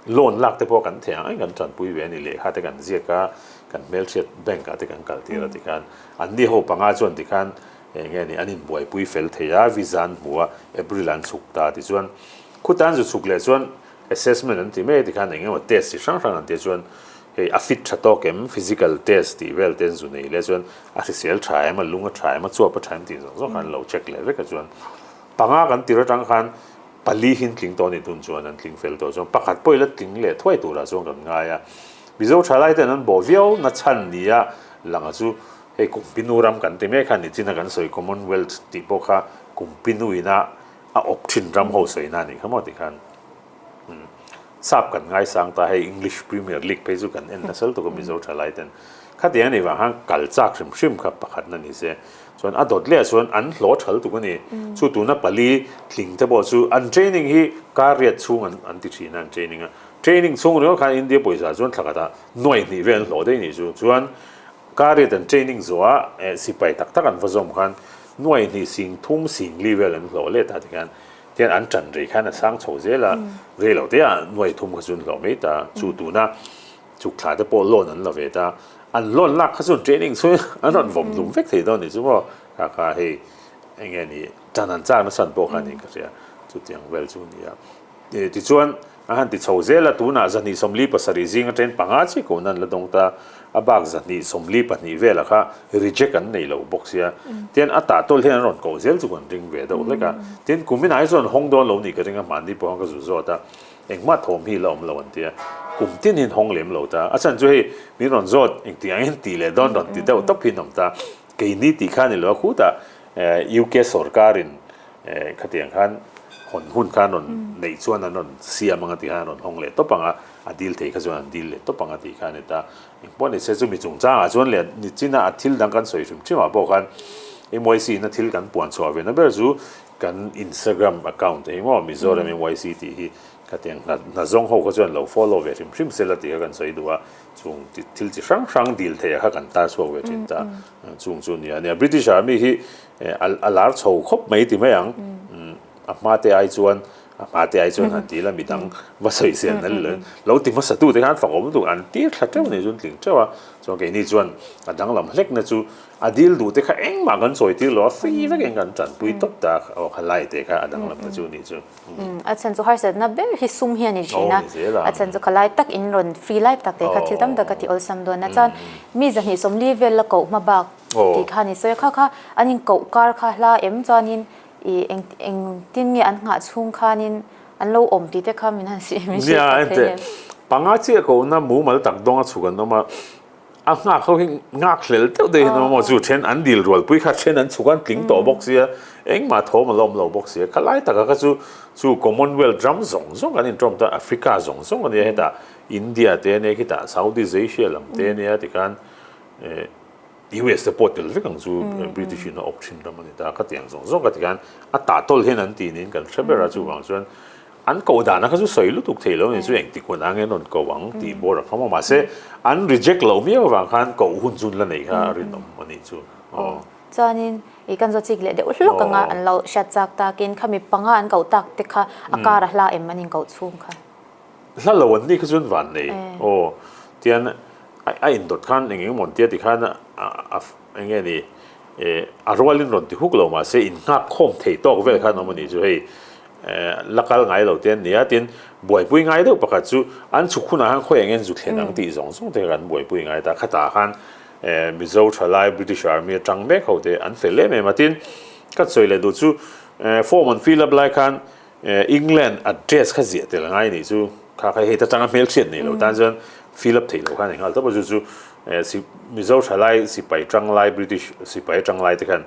loan lak te pawh kan theih ang kan tanpui ve a ni lehkha te kan ziak a kan hmelhriat bank ah te kan kal tir a tikhan anni ho panga chuan tikhan eng nge ni an inbuaipui fel thei a visa an hmu a April an chhuk ta tichuan khuta an zu chhuk leh chuan Assessment an ti mai a tikhan eng emaw test chi hrang hrang an tia chuan hei a fit tha tawk em, physical test tih vel te an zu nei leh chuan a hrisel tha em, a lung a tha em, a chuap a tha em tih zawng zawng khan an lo check leh vek a chuan panga kan tir atang khan pali hi an tling tawh a ni tun chuan an tling fel tawh chuan pakhat pawh ila tling leh thuai turah chuan kan ngai a Mizo thalai ten an bawh viau na chhan nia langa chu hei Kumpinu ram kan ti mek khan nichina kan sawi Commonwealth tih pawh kha Kumpinu ina a awp thin ram ho sawina a nih kha maw tikhan sap kan ngaisang ta hei English Premier League phei chu kan en nasal tuk a Mizo thalai ten khatiang a nih vang khan kal chak hrim hrim kha pakhatna ni se chuan a dawt leh ah chuan an hlawh thal tuk a ni chu tuna pali tling te pawh chu an training hi kar riat chhung an an ti thin a an training a training chhung ringawt khan India pawisa chuan thla khatah nuai hnih vel an hlawh daih a nih chu chuan Kar riat an training zawhah sipai tak tak an va zawm khan nuai hnih sing thum sing li vel an hlawh let a tikhian tian an tan rei khan a sang chho zel a, rei lo te ah nuai thum kha chu an hlawh mai ta. Chu tuna Chuk thla te pawh loan an la ve ta. An loan lak kha chuan training chhungin an rawn vawm hlum vek thei dawn a nih chu maw? Kha kha hei eng nge ni tan an chak nasa an pawh kha niin ka hria. Chutiang vel chu a ni a. Tichuan a han ti chho zel a, tunah 247 zinga train panga chiah kohna an la dawng ta. A bak 242 velah kha reject an nei lo bawk sia. Tian a tah tawl hian an rawn koh zel chu kan ring ve deuh hlek a. Tin kumin ah hi chuan hawng dawn lo nih ka ring a, mahni pawh khan ka zu zawt a. Engmah thawm hi la awm lo an ti a, kum tin hian hawng lem lo ta. A chhan chu hei min rawn zawt engti angin tih leh dawn rawn ti deuh tawp hi an awm ta. Keini tih kha a ni lo a, khutah UK sawrkarin khatiang khan hawn hun kha an rawn neih chuan an rawn siam ang a tih khan an rawn hawng leh tawp ang a, a dil thei kha chuan an dil leh tawp ang a tih kha a ni ta. Engpawh ni se chumi chungchangah chuan leh nichina a thil dang kan sawi hrim hrimah pawh khan MYC in a thil kan puan chhuah ve na ber chu Kan Instagram account hi maw Mizoram MYC tih hi khatiang hna hna zawng ho kha chuan lo follow ve hrim hrim sela tih kha kan sawi duh a, chung thil chi hrang hrang dil theih ah kha kan tar chhuak ve thin ta chung chu nia nia British Army hi a lar chho khawp mai ti mai ang a hma te ai chuan a hma te ai chuan han ti ila midang va sawi sel na lo lo ti hmasa tu te khan fak awm lutuk an tir thla teuh nei chu an tling teuh a chuan keini chuan a danglam hlek na chu A dil duh te kha engmah kan sawi tir lo a, free vekin kan tanpui tawp ta aw kha lai te kha a danglam ta chu ni chu. A chhan chu harsatna ber hi sum hi a ni thin a, a chhan chu kha lai tak in rawn free lai tak te kha thil tam tak a ti awlsam dawn a, chuan mi 240 vel la koh hma bak tih kha ni sawi a, kha kha an in koh kar kha hla em chuanin i eng engtin nge an nghah chhung khanin an lo awm tih te kha min han hrilh sak thei em? Panga chiah kohna mumal tak dawnga chhuk an awm a, A nghak ho hi nghak hlel deuh deuh hian maw chu then an dil rualpui kha then an chhuk an tling tawh bawk sia engmah thawm a la awm lo bawk sia khalai taka kha chu chu Commonwealth ram zawng zawng kan intawm ta Africa zawng zawng ania hetah India te ania khitah Southeast Asia lam te ania tikhan eh US te pawh tel vek ang chu British in a awp thin ram a ni ta khatiang zawng zawng kha tikhan a tah tawl hian an ti niin kan hre ber a chuvang chuan An koh dana kha chu sawi lutuk thei lo a ni chu engtik hun ang en rawn ko ang tih bawr a kham a mahse an reject loh miau avang khan koh hun chu an la nei kha a rinawm a nih chu aw. Chuanin i kan zawt chik leh deuh hlawk anga an lo hriat chak takin khami panga an koh tak te kha a kar a hla em an inkoh chhung kha. Hla lo an nih kha chuan van nei aw tian a indawt khan eng eng emaw an tia tikhan a Eng nge ni, a rualin rawn ti huk lo mahse in nghak khawm thei tawk vel khan awm a nih chu hei la kal ngai lo te an ni a, tin buaipui ngai deuh pakhat chu an chhuk hunah khan khawi engin zu thlen ang tih zawng zawng te kha kan buaipui ngai ta, khatah khan Mizo thalai British Army atang mek ho te an fel em em a, tin ka sawi leh duh chu form an fill up lai khan England address kha ziah tel ngai nih chu kha kha hei ta tanga hmelhriat nei lo tan chuan fill up thei lo khan enghal tawp a chu chu Mizo thalai sipai tanglai British sipai tanglai te khan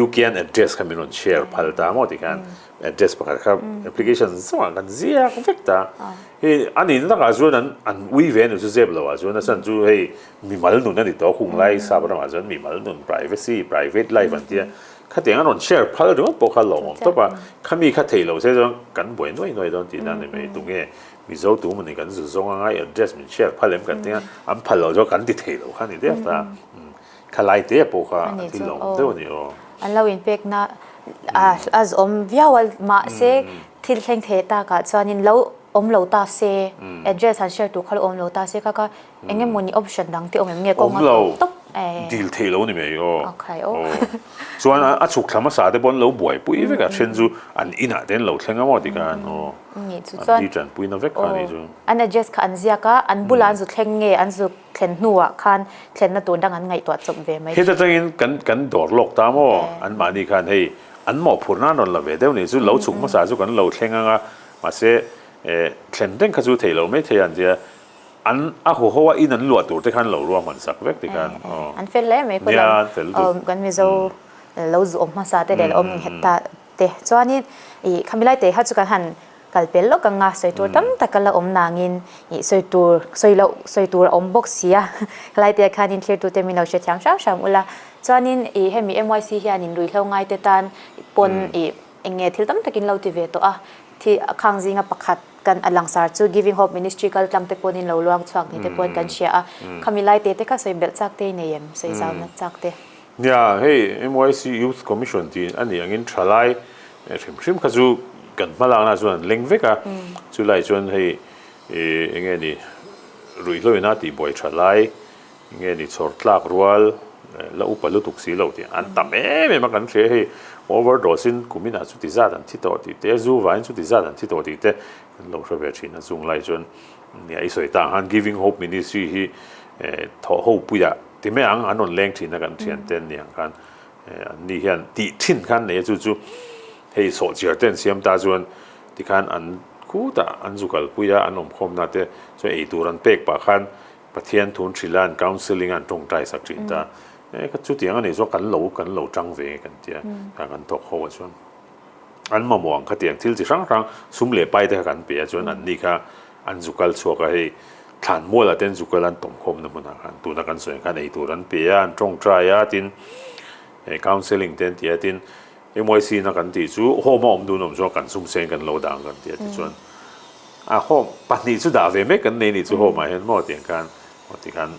UK an address kha min rawn share phal ta maw ti khan address pakhat kha application zawngah kan ziak vek ta hei a nihna takah chuan an an ui ve a ni chu zep lo ah chuan a chhan chu hei mimal nun a ni tawh a hunglai sap ramah chuan mimal nun privacy private life an tia Khatiang a rawn share phal ringawt pawh kha lawmawm tawp a, khami kha thei lo se chuan kan buai nuai nuai dawn tihna a ni mai. Tunge Mizo tu mawni kan zu zawng anga i address min share phal em kan ti a, an phal loh chuan kan ti thei lo kha a ni der ta. Khalai te pawh kha a thil lawmawm deuh a ni aw. An lo inpekna a zawm viau a, mahse thil thleng thei takah chuanin lo awm lo ta se, address han share tur kha lo awm lo ta se kha kha Eng emawni option dang te awm em nge kawng a tawp tawp e. Dil theih lo ni mai aw. Okay aw. Chuan a chhuk thla hmasa te pawh an lo buaipui vek a then chu an inah te an lo thleng a maw ti khan aw. Ni chu chuan. An di tanpuina vek kha ni chu. An address kha an ziak a, an bulah an zu thleng nge an zu thlen hnuah khan thlenna tur dang an ngaihtuah chawp ve mai. Heta tangin kan kan dawr lawk ta maw an mahni khan hei an mawhphurhna an rawn la ve deuh ni chu lo chhuk hmasa chu kan lo thleng ang a mahse thlen reng kha chu theih lo mai thei a an tia. An a haw haw a in an luah tur te khan lo ruahman sak vek ti khan aw. An fel hle mai khaw lam kan Mizo lo zu awm hmasa te leh lo awm nghet ta te chuanin ih khami lai te kha chu kan han kal pel lawk ang a sawi tur tam tak a la awm nangin ih sawi tur sawi loh sawi tur a awm bawk si a khalai te khanin thlir tute min lo hrethiam hram hram ula chuanin ih hemi MYC hianin ruihhlo ngai te tan pawn ih eng nge thil tam takin lo ti ve tawh a thi khang zinga pakhat Kan a langsar chu Giving Hope Ministry kal tlang te pawhin lo luang chhuak ni te pawhin kan hria a, khami lai te te kha sawi belh chak te i nei em? Sawi zau na chak te. Nia, hei MYC Youth Commission tih a nih angin thalai hrim hrim kha chu kan hmalakna chuan an leng vek a, chulai chuan hei eng nge ni. Ruihhlo ina tihbuai tha lai nge ni chhawr tlak rual la upa lutuk si lo tih an tam em em a kan hria hei overdose in kum inah chuti zat an thi tawh tih te zu vangin chuti zat an thi tawh tih te kan lo hre ve thin a chung lai chuan nia i sawi tah khan Giving Hope Ministry hi thawh ho puiah ti mai ang an rawn leng thin a kan thian te an ni ang khan an ni hian tih thin khan nei a chu chu hei sawhchiar te an siam ta chuan tikhan an khutah an zu kalpui a an awmkhawmna te chuan eitur an pek pah khan Pathian thun hrilh a an counselling a an tawngtai sak thin ta. E ka chutiang a nih chuan kan lo kan lo tang ve kan tia kha kan thawk ho a chuan an mamawh ang khatiang thil chi hrang hrang sum leh pai te kha kan pe a chuan an ni kha an zu kal chhuak a hei thlan mual ah te an zu kal a an tawmkhawmna hmunah khan tuna kan sawi ang khan eitur an pe a an tawngtai a tin counselling te an ti a tin MYC na kan tih chu home a awm dun awm chuan kan sum seng kan lo dah ang kan ti a tichuan a home pahnih chu dah ve mek kan nei nih chu home ah hian maw tiang khan maw ti khan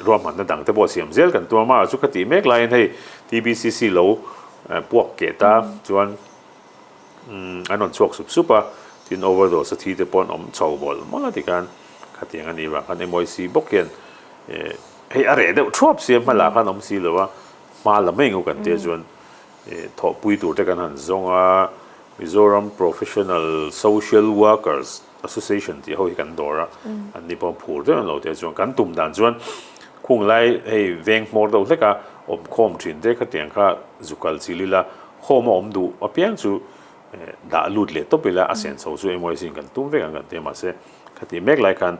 ruahmanna dang te pawh siam zel kan tum a mah chu ka tih mek laiin hei TBCC lo puak keh ta chuan an rawn chhuak sup sup a tin overdose a thi te pawh an awm chho mawlh mawlh a ti khan khatiang a nih vang khan MYC bawk hian hei a reh deuh thuap sia hmalah khan awm si lo a hma la mai ang u kan tia chuan Thawhpui tur te kan han zawng a, Mizoram Professional Social Workers Association tih ho hi kan dawr a, an ni pawh phur deuh an lo tia chuan kan tum dan chuan khung lai hei veng hmawr deuh hlek a awmkhawm thin te khatiang kha zu kal chil ila home a awm duh apiang chu dah lut leh tawp ila a senso chu emaw sin kan tum vek ang kan tia mahse khati mek lai khan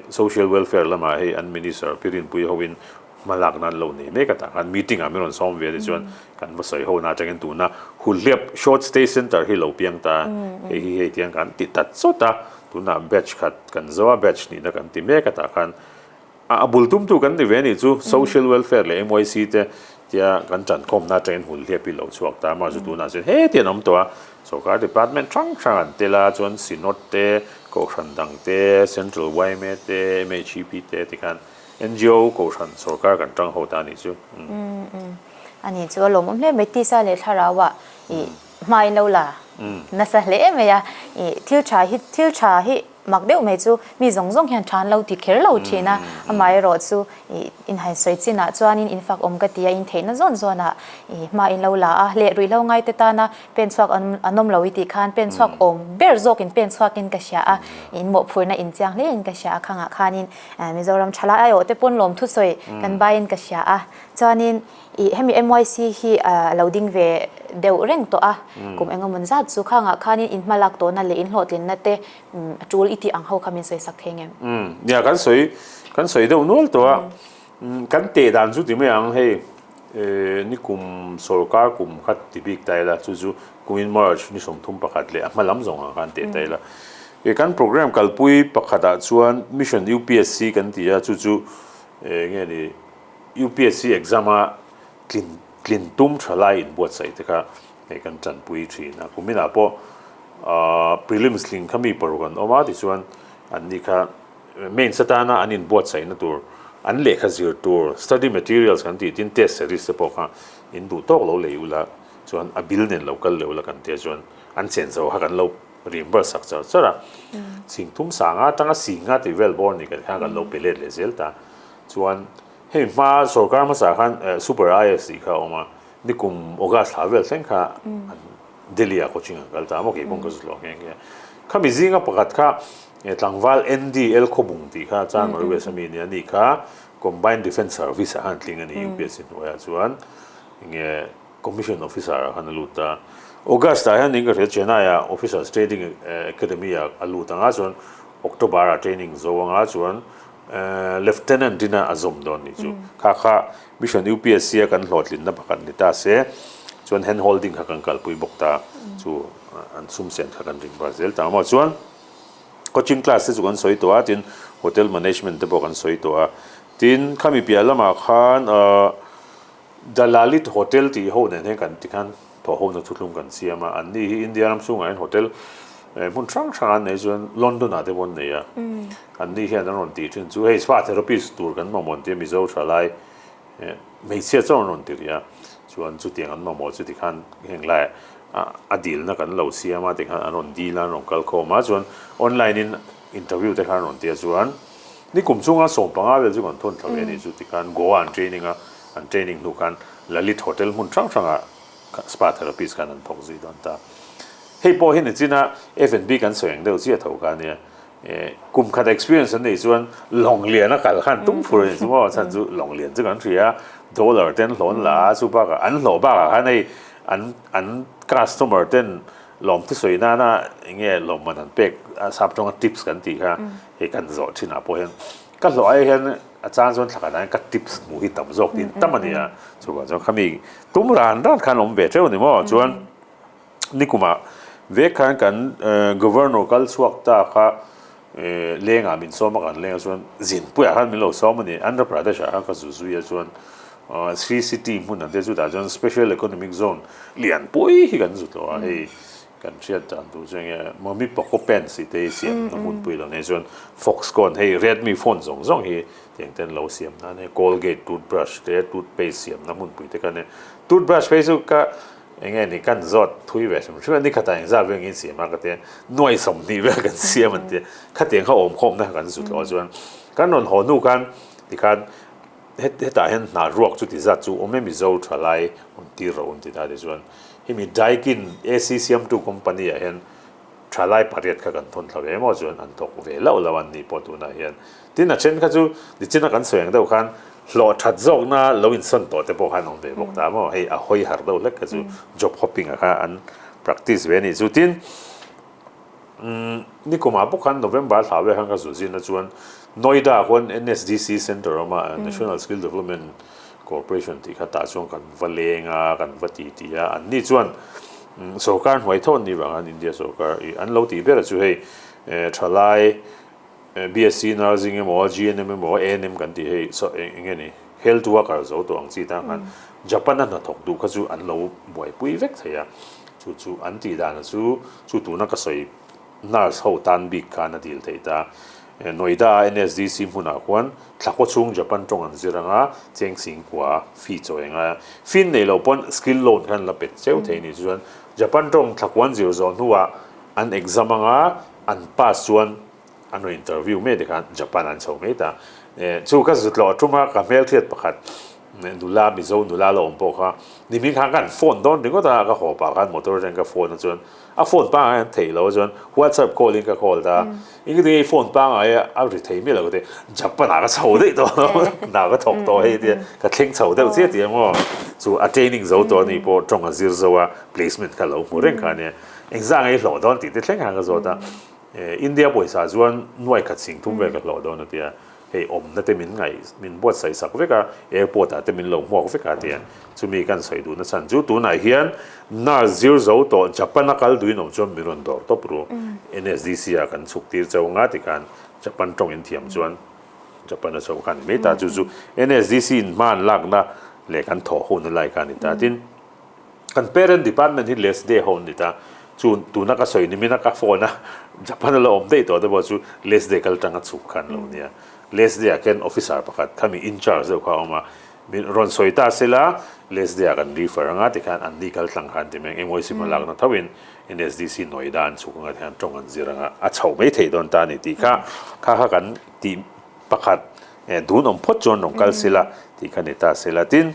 social welfare lamah hei an minister Pi Rinpuii hoin Hmalak nan lo nei mek a tah khan meeting ah min rawn sawm ve a ni chuan kan va sawi ho na atangin tuna Hulhliap Short Stay Centre hi lo piang ta hei hi hei tiang kan ti ta chawt a, tunah batch khat kan zo a batch nihna kan ti mek a tah khan a bul tumtu kan ni ve a nih chu Social Welfare leh MYC te tia kan tankhawmna atangin Hulhliap hi lo chhuak ta amaherawhchu tunah chuan heti an awm tawh a sorkar department hrang hrang an tel a chuan Synod te Kohhran dang te Central yma te MHEP te tikhan NGO kohhran sorkar kan tang ho ta a nih chu. Umm a nih chu a lawmawm hle mai tisa leh thlarau ah i hma in lo la nasa hle mai a i thil tha hi thil tha hi mak deuh mai chu mi zawng zawng hian tha an lo ti kher lo thin a amaherawh chu i inhain sawi chin ah chuanin in fak awm ka ti a in theihna zawn zawn ah i hma in lo la a leh ruihhlo ngai te tana pen chhuak an awm lo i tih khan pen chhuak awm ber zawk in pen chhuak in ka hria a in mawhphurhna in chiang hle in ka hria a khangah khanin Mizoram thalai aiawh te pawn lawm thusawi kan baiin ka hria a, chuanin ih hemi MYC hi a lo ding ve deuh reng tawh a, kum engemaw zat chu khangah khanin in hmalak tawhna leh in hlawhtlinna te a tul i tih ang ho kha min sawi sak thei ngem? Nia kan sawi kan sawi deuh nual tawh a, kan teh dan chu ti mai ang hei nikum sorkar kum kha ti bik ta ila chu chu kumin March ni 31 leh a hma lam zawng ang khan teh ta ila. E kan program kalpui pakhatah chuan Mission UPSC kan ti a, chu chu nge ni UPSC exam a tlin tlin tum tha lai inbuatsaih te kha hei kan tanpui thin a. Kuminah pawh prelims tling kha mi paruk an awm a, tichuan an ni kha mains atana an inbuatsaihna tur an lehkha zir tur study materials kan tih tin test series te pawh kha in duh tawk lo lei ula chuan a bill nen lo kal leh ula kan tia chuan an chen zo kha kan lo reimburse sak char char a, singthum sanga atanga singa tih vel bawr ni kan khan kan lo pe let leh zel ta. Chuan hei hma sorkar hmasa khan Super IAS tih kha a awm a, nikum August thla vel thleng kha an Delhi ah coaching an kal ta a maw kei pawh ka zut lo nghe nghe. Khami zinga pakhat kha tlangval NDL Khawbung tih kha Chanmari West ami nia ni kha Combined Defence Service ah khan tling a ni UPSC hnuaiah chuan enge Commission Officer ah khan a lut a, August ah hian in ka hria Chennai ah Officers Training Academy ah a lut anga chuan October ah training zo anga chuan Lieutenant in a zawm dawn nih chu. Kha kha Mission UPSC a kan hlawhtlinna pakhat ni ta se chuan hand holding kha kan kalpui bawk ta chu an sum sen kha kan ring bar zel ta maw chuan coaching class te chu kan sawi tawh a tin hotel management te pawh kan sawi tawh a tin khami piah lamah khan Dalalit Hotel tih ho nen hian kan tikhan thawhhona thuthlung kan siam a, anni hi India ram chhungah hian hotel hmun hrang hrang an nei chuan London ah te pawh an nei a, anni hian an rawn tih thin chu hei spa therapist tur kan mamawh an tia Mizo thalai hmeichhia chuan an rawn ti rih a, chuan chutiang an mamawh chu tikhan heng laiah a dilna kan lo siam a tikhan an rawn dil a an rawn kal khawm a, chuan online in interview te khan an rawn tia chuan. Ni kum chunga 15 vel chu kan thawn thla ve a nih chu tikhan Goa an training a, an training hnu khan Lalit Hotel hmun hrang hrangah spa therapist khan an thawk zui dawn ta. Hei pawh hi nichina F&B kan sawi ang deuh chiah tho kha ania. Kum khat experience an neih chuan lawng lian a kal khan tum fur a ni chu maw, chhan chu lawng lian chu kan hria a, dollar ten hlawn la a, chu bakah an hlawh bakah khan hei an an customer ten lawmthu sawi nana eng nge lawmman an pek sap tawnga tips kan tih kha hei kan zawh thinah pawh hian ka hlawh ai hian a chang chuan thla khat ah hian ka tips hmuh hi tam zawk tin tam a ni a, chuvang chuan khami tum ran ran khan awm ve teuh a ni maw chuan. Nikumah vek khan kan Governor kal chhuak ta kha lengah min sawm a, kan lengah chuan zinpuiah khan min lo sawm a ni. Andhra Pradesh ah khan ka zu zui a chuan Sri City hmun ang te chutah chuan Special Economic Zone lianpui hi kan zu tawh a, hei kan hriat dan tur chu enge Mummy Poco Pants tih te hi siamna hmunpui lo nei chuan Foxconn hei Redmi phone zawng zawng hi tiang ten lo siam nan hei Colgate toothbrush te toothpaste siamna hmunpui te kha nia toothbrush phei chu ka Eng nge ni kan zawt thui ve hrim hrim a, ni khatah engzat vel ngin siam a ka tia, nuai 20 vel kan siam an tia, khatiang kha awm khawmna kha kan zut lo a chuan kan rawn haw hnu khan tikhan hetah hian hna ruak chu ti zat chu awm e Mizo thalai rawn tir rawh un ti ta tichuan hemi Daikin AC siamtu company ah hian Thalai pariat kha kan thawn thla ve maw chuan an thawk ve loh lo an nih pawh tunah hian. Tin a then kha chu nichina kan sawi ang deuh khan hlawh that zawkna lo insawn tawh te pawh khan awm ve bawk ta maw hei a hawi har deuh hlek kha chu job hopping ah kha an practice ve a nih chu. Tin nikumah bawk khan November thla vel khan ka zu zin a chuan Noida ah khuan NSDC Centre a awm a National Skill Development Corporation tih kha tah chuan kan va leng a, kan va ti ti a, anni chuan sorkar hnuai tho an nih vang khan India sorkar ih an lo tih ber chu hei thalai BSc Nursing emaw GNM emaw ANM kan tih hei eng nge ni health worker zo tawh ang chi tan khan Japan a hnathawk duh kha chu an lo buaipui vek thei a, chu chu an tih dan chu chu tuna ka sawi Nurse ho tan bik khan a dil theih ta. Noida a NSDC hmunah khuan thlakaw chhung Japan tawng an zir anga cheng singkua fee chaw eng a. Fee nei lo pawn skill loan khan la pet cheu thei ni chuan Japan tawng thlakuan zir zawh hnuah an exam anga an pass chuan an rawn interview mai tikhan Japan an chho mai ta. Chu ka zutloh a tum a ka hmelhriat pakhat nula Mizo nula la awm pawh kha nimin khan ka han phone dawn ringawt a ka haw pah khan motor atangin ka phone a chuan A phone pangngai an theih lo chuan WhatsApp call in ka call ta. Engtin nge i phone pangngai a a ri thei miah lo ka ti. Japan ah ka chho daih tawh lo hna ka thawk tawh hei tia ka thleng chho deuh chiah tih ang aw. Chu a training zo tawh anih pawh tawng a zir zo a placement kha lo hmu reng kha ania. Engzah nge i hlawh dawn tih te thleng khan ka zawt a. India pawisa chuan nuai khat sing thum vel ka hlawh dawn a tia. Hei awmna te min ngaih min buatsaih sak vek a, airport ah te min lo hmuak vek a tia. Chumi kan sawi duhna chhan chu tunah hian nurse zir zo tawh Japan a kal duhin awm chuan min rawn dawr tawp ru. NSDC ah kan chhuk tir chau nga tikhan Japan tawng in thiam chuan Japan a chho kha ni mai ta. Chu chu NSDC in hma an lakna leh kan thawh hun a lai kha a ni ta. Tin, Kan parent department hi less day ho an ni ta, chu tuna ka sawi nimina ka phone a Japan a la awm daih tawh te pawh chu less day kal tanga chhuk khan lo nia. Less day ah khian officer pakhat khami in charge deuh kha a awm a, min rawn sawi ta sela less day ah kan refer anga tikhan an ni kal tlang khan ti mai ang MOC hma lakna tho in NSDC Noida an chhuk anga tikhan tawng an zir anga a chho mai thei dawn ta a ni tih kha kha kha kan tih pakhat dun awm phawt chuan rawn kal sela tih kha ni ta sela tin.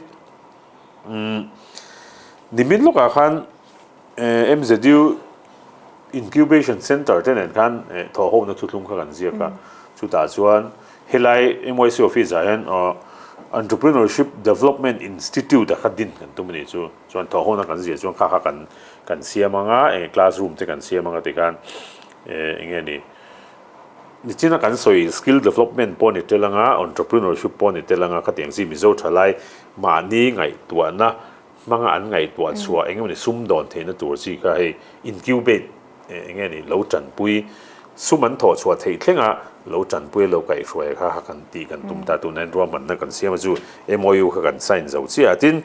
Nimin lawkah khan MZU Incubation Centre te nen khan thawhhona thuthlung kha kan ziak a, chutah chuan helai MYC office ah hian Entrepreneurship Development Institute a kha din kan tum a nih chu, chuan thawhhona kan ziah chuan kha kha kan kan siam ang a, classroom te kan siam ang a tikhan eng nge ni. Nichina kan sawi skill development pawh ni tel anga, entrepreneurship pawh ni tel anga khatiang chi Mizo thalai mahni ngaihtuahna hmanga an ngaihtuah chhuah eng emawni sum dawn theihna tur chi kha hei incubate eng nge ni lo tanpui sum an thawh chhuah theih thlenga lo tanpui a lo kaihhruai kha kha kan tih kan tum ta tunah hian ruahmanna kan siam a chu MOU kha kan sign zo chiah a tin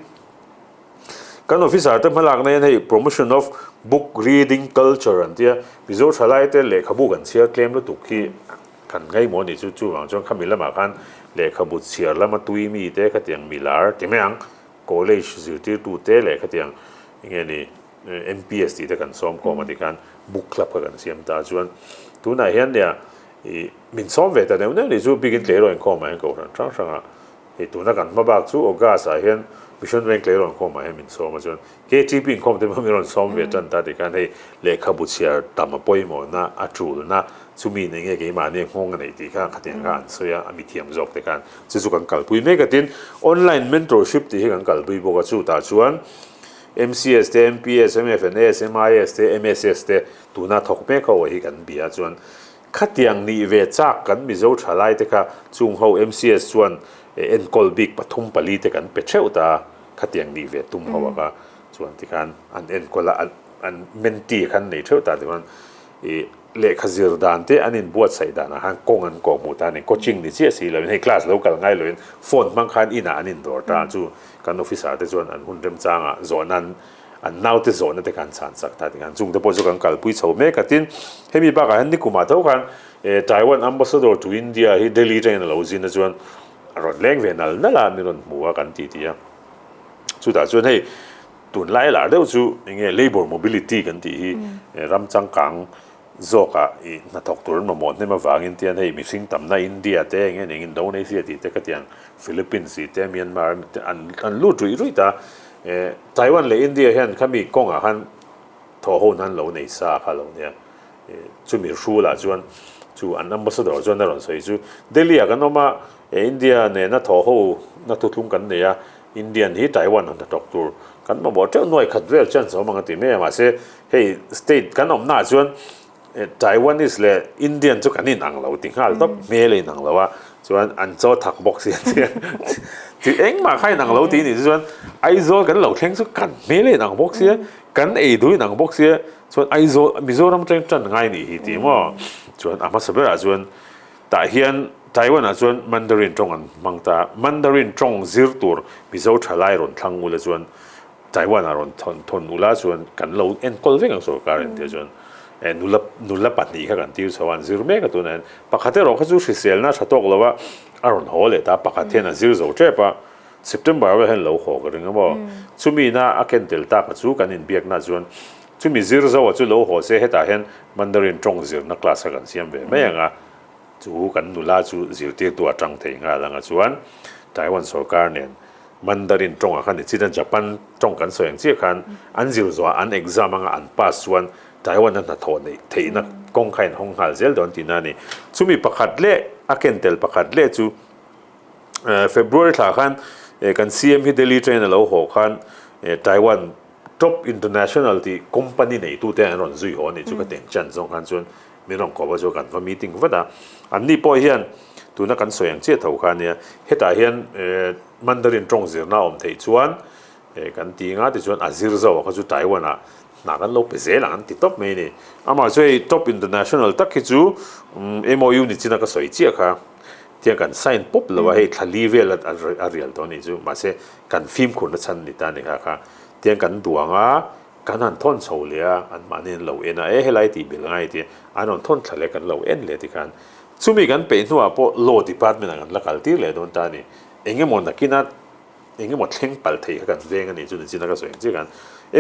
Kan officer te hmalakna hian hei promotion of book reading culture an tia, Mizo thalai te lehkhabu kan chhiar tlem lutuk hi kan ngaihmawh a nih chu, chuvang chuan khami lamah khan lehkhabu chhiar lama tui mi te khatiang milar ti mai ang, college zirtirtu te leh khatiang enge ni MPS tih te kan sawm khawm a tikhan book club kha kan siam ta chuan tunah hian nia. I min sawm ve ta neuh neuh nih chu bikin tleiraw inkhawmah hian kohhran hrang hrangah hei tuna kan hma bak chu August ah hian Mission Veng tleiraw inkhawmah hian min sawm a chuan KTP inkhawm te pawh min rawn sawm ve tan ta tikhan hei lehkhabu chhiar tam a pawimawhna a tulna chumi nen nge keimahni a nghawng a neih tih kha khatiang kha an sawi a a mithiam zawk te khan chu chu kan kalpui mek a tin online mentorship tih hi kan kalpui bawk a chutah chuan MCS te MPS MFNS MIS te MSS te Tuna thawk mek ho hi kan bia chuan khatiang nih ve chak kan Mizo thalai te kha chung ho MCS chuan enkawl bik pathum pali te kan pe theuh ta a, khatiang nih ve tum ho a kha chuan tikhan an enkawl a, an mentee khan nei theuh ta tikhan ih lehkha zir dan te an inbuatsaih danah khan kawng an kawh hmuh ta a ni, coaching ni chiah si loin hei class lo kal ngai loin phone hmang khan inah an indawr ta chu kan officer te chuan an hun remchangah zawhna an An naute zawhna te khan chhan chak ta tikhan chungte pawh chu kan kalpui chho mek a tin hemi bakah hian nikumah tho khan Taiwan Ambassador to India hi Delhi atangin a lo zin a chuan a rawn leng ve nal nal a min rawn hmu a kan ti ti a chutah chuan hei tunlai lar deuh chu enge labour mobility kan tih hi ram changkang Zawkah i hnathawk tur an mamawh hnem avangin tian hei mihring tamna India te eng eng Indonesia tih te ka tiang Philippines tih te Myanmar te an an lut ruih ruih ta. Eh Taiwan leh India hian khami kawngah khan thawh ho nan lo nei sa kha lo nia. Eh chumi hrulah chuan chu an ambassador chuan a rawn sawi chu Delhi ah kan awm a eh India nena thawh ho na thuthlung kan nei a Indian hi Taiwan han hnathawk tur kan mamawh teuh nuai khat vel chance a awm ang a ti mai a mahse Hei state kan awmnaah chuan Taiwanese leh Indian chu kan inang lo ti nghal tawp, hmel a inang lo a, chuan an chaw thak bawk si a tia ti engmah kha inang lo tih nih chu chuan Aizawl kan lo thleng chu kan hmel a inang bawk sia, kan ei duh inang bawk sia, chuan Aizawl Mizoram atang tan ngai nih hi ti maw? Chuan a hmasa berah chuan tah hian Taiwan ah chuan Mandarin tawng an hmang ta, Mandarin tawng zir tur Mizo thalai rawn thlang ula chuan Taiwan ah rawn thawn thawn ula chuan kan lo enkawl vek ang sorkar in tia chuan eh nula nula pahnih kha kan tir chho a an zir mek a tunah hian pakhat erawh kha chu hriselna tha tawk lo a a rawn haw leh ta pakhat hian a zir zo tep a September ah hian lo haw ka ring a maw chumi na a ken tel tak a chu kan inbiakna chuan chumi zir zo a chu lo haw se hetah hian Mandarin tawng zirna class kha kan siam ve mai ang a chu kan nula chu zirtirtu a tang thei nghal ang a chuan Taiwan sorkar nen Mandarin tawngah khan nichina Japan tawng kan sawi ang chiah khan an zir zawhah an exam anga an pass chuan Taiwan a hnathawh neih theihna kawng kha inhawng nghal zel dawn tihna a ni. Chumi pakhat leh a ken tel pakhat leh chu February thla khan kan CM hi Delhi train a lo haw khan Taiwan Top International tih company neitute an rawn zui haw a nih chu ka teng chan zawng khan chuan Min rawn kawp a chu kan va meeting vat a, anni pawh hian tuna kan sawi ang chiah tho kha ania, hetah hian Mandarin tawng zirna a awm theih chuan kan ti nga tichuan a zir zo a kha chu Taiwan ah hna kan lo pe zel ang an ti tawp mai a ni. Amah chu hei top international tak hi chu MOU ni chin a ka sawi chiah kha tiang kan sign pawp lo a, hei thla li vel a rial tawh a nih chu mahse kan fimkhurna chhan ni ta a ni kha kha tiang kan duang a, Kan han thawn chho leh a, anmahni an lo en a, e helai tih belh ngai tia an rawn thawn thla leh kan lo en leh tikhan chumi kan peih hnuah pawh law department ah kan la kal tir leh dawn ta a ni. Engemaw nakina engemaw thleng palh theih kha kan veng a nih chu nichina ka sawi ang chiah khan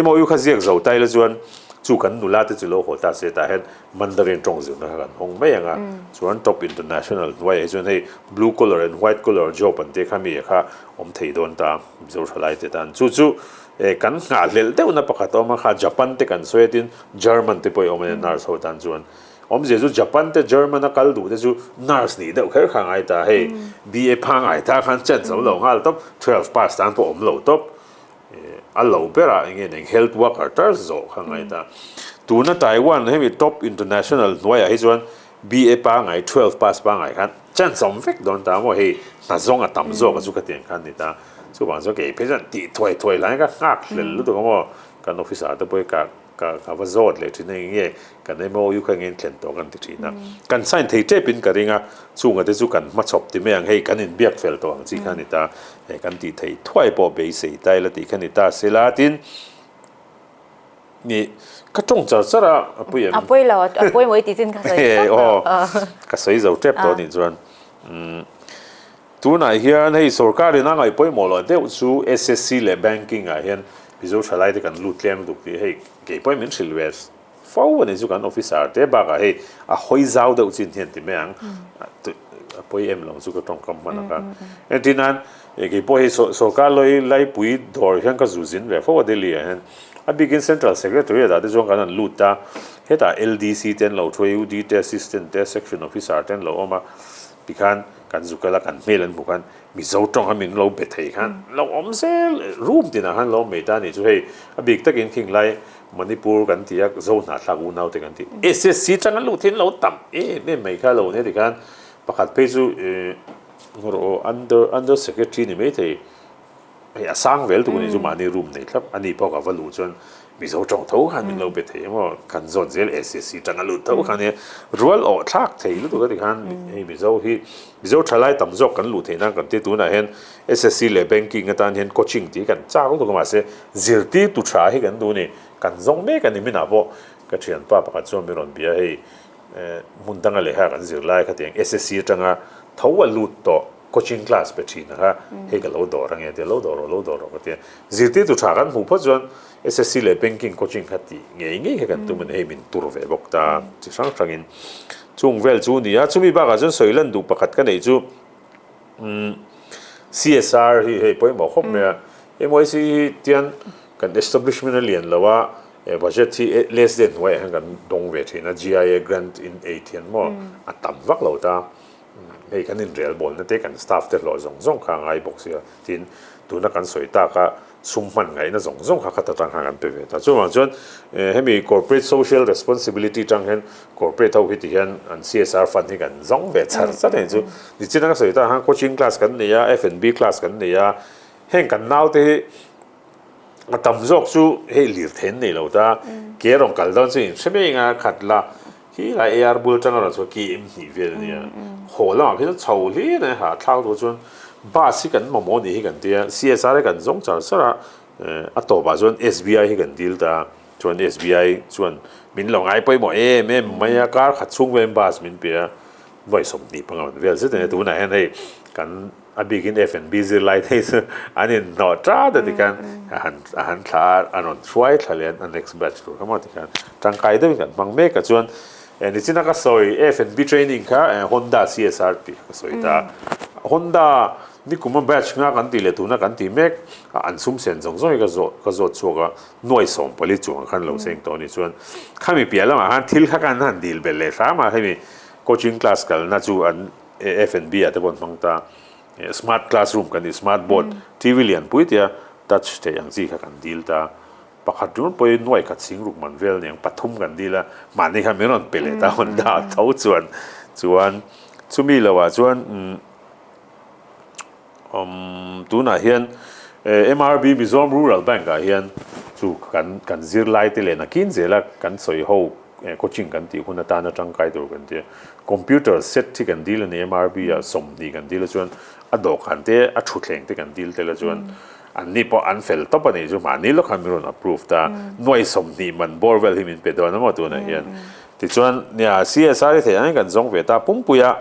MOU kha ziak zo ta ila chuan chu kan nula te chu lo haw ta se tah hian Mandarin tawng zirna kha kan hawng mai ang a, chuan top international hnuaiah hi chuan hei blue collar and white collar job an tih kha mi kha awm thei dawn ta Mizo thalai te tan chu chu E kan nghahhlelh deuhna pakhat a awm a, kha Japan te kan sawi a tin German te pawh i awm a nia nurse ho tan chuan. Awmzia chu Japan te German a kal duh te chu nurse nih deuh kher kha ngai ta, hei BA pha ngai ta khan chance a awm lo nghal tawp, 12 pass tan pawh awm lo tawp. E a lo berah eng nge eng health worker tar zawh kha ngai ta. Tuna Taiwan hemi top international hnuaiah hi chuan BA pangai 12 pass pangai khan chance awm vek dawn ta maw hei hna zawng a tam zawk a chu ka tiang khan ni ta. Chuvang chuan kei phei chuan tih thuai thuai lai ka nghak hlel lutuk a maw kan officer te pawh hi ka ka ka va zawt leh thin a eng nge kan MOU kha eng thlen tawh kan ti thin a. Kan sign thei tep in ka ring a chunga te chu kan hmachhawp ti mai ang hei kan inbiak fel tawh ang chi kha a ni ta hei kan tih theih thuai pawh beisei ta ila tih kha ni ta sela tin Ni, ka tawng char char a, a pui em? A pawi lo, a pawi mawi tih chin ka sawi tep tawh. Ka sawi zo tep tawh anih chuan. Tunah hian hei sorkarin a ngaih pawimawh loh deuh chu SSC leh banking ah hian Mizo thalai te kan lut tlem lutuk tih hei kei pawhin min hrilh ve fo a ni chu kan officer te bakah hei a hawi zau deuh chin hian ti mai ang a pawi em lo chu ka tawngkam hman a kha. Entir nan kei pawh hei sorkar lawi laipui dawr hian ka zu zin ve fo a Delhi ah hian a bikin Central Secretariat ah te chuan kan han lut a, hetah LDC te an lo thu a, UD te Assistant te Section Officer te an lo awm a tikhan kan zu kal a kan hmel an hmu khan Mizo tawng a min lo be thei khan lo awm zel room tinah khan lo awm mai ta a nih chu hei a bik takin khing lai Manipur kan ti a Zo hnahthlak unau te kan ti SSC tanga lut hi an lo tam em em mai kha lo nia tikhan pakhat phei chu rawh aw under under secretary ni mai thei. Hei a sang vel tuk a nih chu mahni room nei thlap a ni pawh ka va luh chuan Mizo tawng tho khan min lo be thei emaw kan zawt zel SSC tang a lut tho khan nia rual awh thlak thei lutuk a ti khan hei Mizo hi Mizo thalai tam zawk kan luh theih nan kan ti tunah hian SSC leh banking atan hian coaching tih kan chak lutuk a mahse zirtirtu tha hi kan duh a ni kan zawng mek a ni minah pawh ka thianpa pakhat chuan min rawn bia hei hmun danga lehkha kan zir lai khatiang SSC atanga tho a lut tawh. Coaching class pe thin kha hei ka lo dawr ange tia lo dawr rawh lo dawr rawh ka tia. Zirtirtu tha kan hmuh phawt chuan SSC leh banking coaching kha tih ngei ngei kha kan tum a ni hei min tur ve bawk ta chi hrang hrangin chung vel chu a ni a. Chumi bakah chuan sawi lan duh pakhat ka neih chu umm CSR hi hei pawimawh khawp mai a. MYC hi tian kan establishment a lian lo a budget hi less than hnuaiah hian kan dawng ve thin a GIA grant in aid hian maw a tam vak lo ta. Hei kan inrel bawlna te kan staff te hlawh zawng zawng kha a ngai bawk sia tin tuna kan sawi tak a sum hman ngaihna zawng zawng kha khat atang khan kan pe ve ta. Chuvang chuan hemi corporate social responsibility tang hian corporate ho hi ti hian an CSR fund hi kan zawng ve char char a ni chu. Nichina ka sawi tak khan coaching class kan nei a, F&B class kan nei a, heng kan naute hi a tam zawk chu hei lirthei an nei lo ta, ke rawn kal dawn chu inhre mai anga khat la Khi lai AR bul atanga rawn chhuah KM hnih vel a nia. Haw lamah khi chuan chho hlir a ha thlak tur chuan bus hi kan mamawh nih hi kan tia CSR hi kan zawng char char a, a tawpah chuan SBI hi kan dil ta a, chuan SBI chuan min lo ngai pawimawh em em mai a, kar khat chhung velin bus min pe a, vawi 25 man vel zet a nia tunah hian hei kan A bikin F&B zirlai te hi chu an inhnawh ṭat a tikhan a han a han thla a, a rawn hruai thla leh a next batch tur kha maw tikhan tangkai deuhin kan hmang mek a chuan nichina ka sawi F&B training kha Honda CSR tih kha ka sawi ta a, Honda nikuma batch nga kan tih leh tuna kan tih mek a an sum sen zawng zawng hi ka zawh ka zawt chhuak a nuai 40 chuang khan lo seng tawh a ni chuan khami piah lamah khan thil kha kan han dil belh leh hram a hemi coaching class kalna chu an F&B ah te pawh an hmang ta. Smart classroom kan tih smart board TV lian pui tia touch theih ang chi kha kan dil ta. Pakhat ringawt pawhin nuai khat sing ruk man vel aniang pathum kan dil a, mahni khan min rawn pe leh ta hawn ta tho chuan chuan chumi lo ah chuan umm tunah hian MRB Mizoram Rural Bank ah hian chu kan kan zirlai te leh nakin zela kan sawi ho Coaching kan tih hun atana tangkai tur kan ti a, computer set hi kan dil a ni MRB ah 20 kan dil a chuan a dawhkan te a thutthleng te kan dil tel a chuan an ni pawh an fel tawp a nih chu mahni lawk khan min rawn approve ta nuai 20 man bawr vel hi min pe dawn a maw tunah hian tichuan nia CSR hi theih angin kan zawng ve ta pumpui a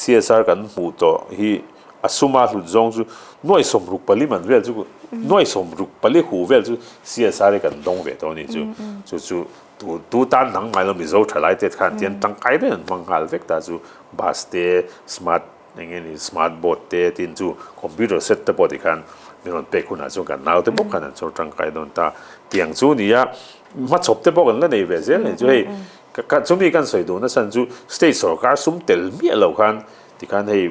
CSR kan hmuh tawh hi a suma hlut zawng chu nuai 64 man vel chu nuai 64 hu vel chu CSR hi kan dawng ve tawh a nih chu chu chu Tu tu tan dang ngai lo Mizo thalai te khan tian tangkai reng an hmang nghal vek ta chu bus te smart eng nge ni smart board te tin chu computer set te pawh tikhan min rawn pek hunah chuan kan nau te bawk khan an chawr tangkai dawn ta tiang chu nia hmachhawp te pawh kan la nei ve zel nei chu hei ka chumi kan sawi duh nasa chu state sorkar sum tel miah lo khan tikhan hei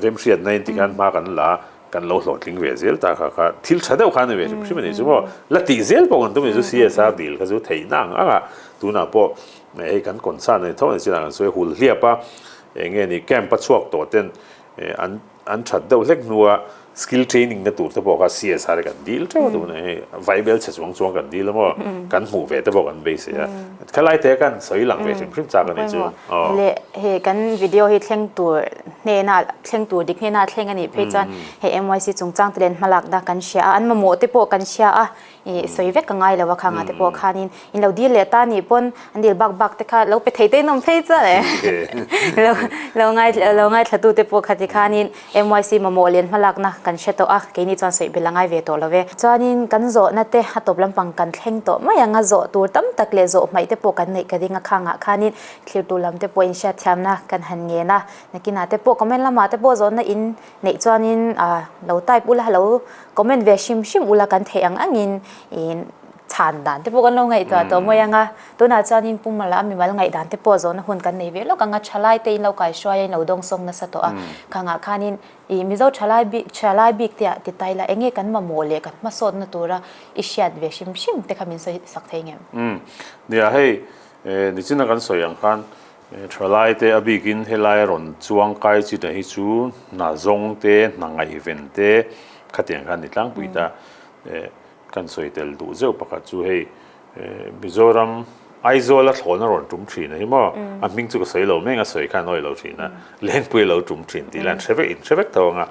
remhriatna in tikhan hma kan la Kan lo hlawhtling ve zel ta kha kha thil tha deuh kha a ni ve hrim hrim a ni chu maw. La tih zel pawh kan tum a ni chu CSR deal kha chu theihna ang ang a tunah pawh hei kan concern a ni tho a ni chinah kan sawi hul hliap a eng nge ni camp a chhuak tawh ten an an that deuh hlek hnua skill training na tur te pawh kha CSR hi kan deal teuh a tunah hei vaibel chhe chuang chuang kan deal a maw kan hmuh ve te pawh kan beisei a khalai te khan sawi lang ve hrim hrim chak a ni chu. Leh hei kan video hi thleng tur hnena thleng tur dik hnena thleng a nih phei chuan hei MYC chungchang te len hmalakna kan hria a, an mamawh te pawh kan hria a, ih sawi vek ka ngai lo a khangah te pawh khanin in lo dil leh ta nih pawn an dil bak bak te kha lo pe thei te in awm phei chuan e lo lo ngai lo ngaithla tu te pawh kha tikhanin. MYC mamawh lian hmalakna kan hre tawh a, keini chuan sawi belh a ngai ve tawh lo ve. Chuanin kan zawhna te a tawp lampang kan thleng tawh mai ang a, zawh tur tam tak leh zawh hmaih te pawh kan neih ka ding a, khangah khanin thlirtu lam te pawh inhriatthiamna kan han ngen a, nakinah te pawh comment lamah te pawh zawhna in neih chuanin lo type ula, lo comment ve hrim hrim ula kan theih ang angin chhan dan te pawh kan lo ngaihtuah tawh mai ang a, tunah chuanin Pu Mala mimal ngaihdan te pawh zawhna hun kan nei ve lawk ang a, thalai te in lo kaihruai a in lo dawngsawng nasa tawh a, khangah khanin ih Mizo thalai bik thalai bik te ah ti tai la enge kan mamawh leh kan hmasawtna tura i hriat ve hrim hrim te kha min sawi sak thei ngem? Umm nia hei nichina kan sawi ang khan thalai te a bikin helai a rawn chuang kai chi ta hi chu hna zawng te hna ngaihven te khatiang khan ni tlangpui ta. Kan sawi tel duh zeuh pakhat chu hei Mizoram Aizawl a thlawhna rawn tum thin a hi maw? A hming chu ka sawi lo meng a sawi khan awi lo thin a, Lengpui a lo tum thin tih lah an hre vek in hre vek tho ang a.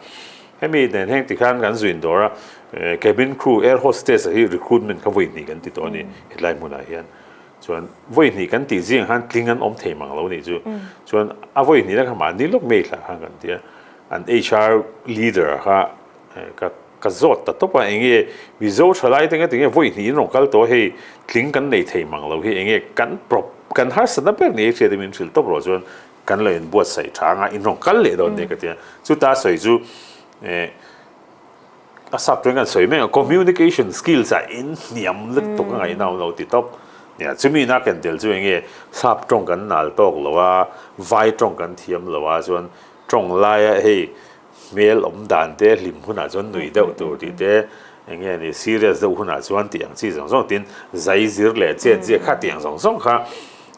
Hemi nen heng tikhan kan zuin dawr a, cabin crew, air hostess a hi recruitment kha vawi hnih kan ti tawh a ni hetlai hmunah hian. Chuan vawi hnih kan tih zingah khan tling an awm thei mang lo nih chu. Chuan a vawi hnihna kha mahni lawk May thlah khan kan ti a, an HR leader kha Ka ka zawt ta tawp a, enge Mizo thalai te ngatinge vawi hnih in rawn kal tawh a hei tling kan nei thei mang lo hi enge kan prop kan harsatna ber ni hriat in min hrilh tawp rawh chuan kan lo in buatsaih tha anga in rawn kal leh dawn nia ka ti a, chuta sawi chu eh a sap tuin kan sawi mek a communication skills ah in hniam lutuk a ngaihna awm lo ti tawp nia chumi na ken tel chu enge sap tawng kan nal tawk lo a vai tawng kan thiam lo a chuan tawng laia hei Hmel awm dan te hlim hunah chuan nui deuh tur tih te, eng nge ni serious deuh hunah chuan tih ang chi zawng zawng tin zai zir leh chet zia kha tih ang zawng zawng kha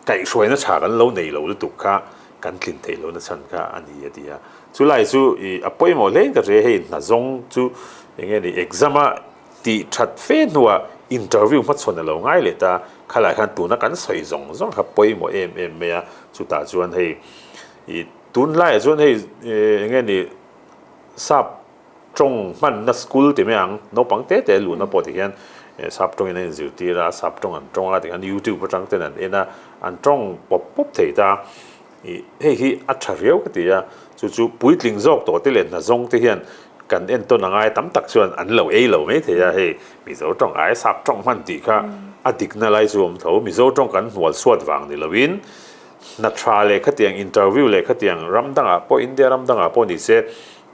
kaihhruaina tha kan lo nei lo lutuk kha kan tlin theih lohna chhan kha a ni a ti a. Chulai chu ih a pawimawh hle in ka hria hei hna zawng chu eng nge ni exam a tih that fe hnuah interview hmachhawn a lo ngai leh ta, khalai khan tuna kan sawi zawng zawng kha pawimawh em em mai a, chutah chuan hei ih Tunlaiah chuan hei eng nge ni sap tawng hmanna school ti mai ang, naupang te te luhna pawh ti hian sap tawngin an inzirtir a, sap tawng an tawng a tikhan youtube atang ten an en a, an tawng pawp pawp thei ta. Ih hei hi a tha riau ka ti a, chu chu puitling zawk tawh te leh hna zawng te hian kan entawn a ngai tam tak chuan an lo ei lo mai thei a, hei Mizo tawng aia sap tawng hman tih kha a dikna lai chu a awm tho, Mizo tawng kan hnual suat vang ni loin Hna tha leh khatiang interview leh khatiang ram dangah pawh India ram dangah pawh ni se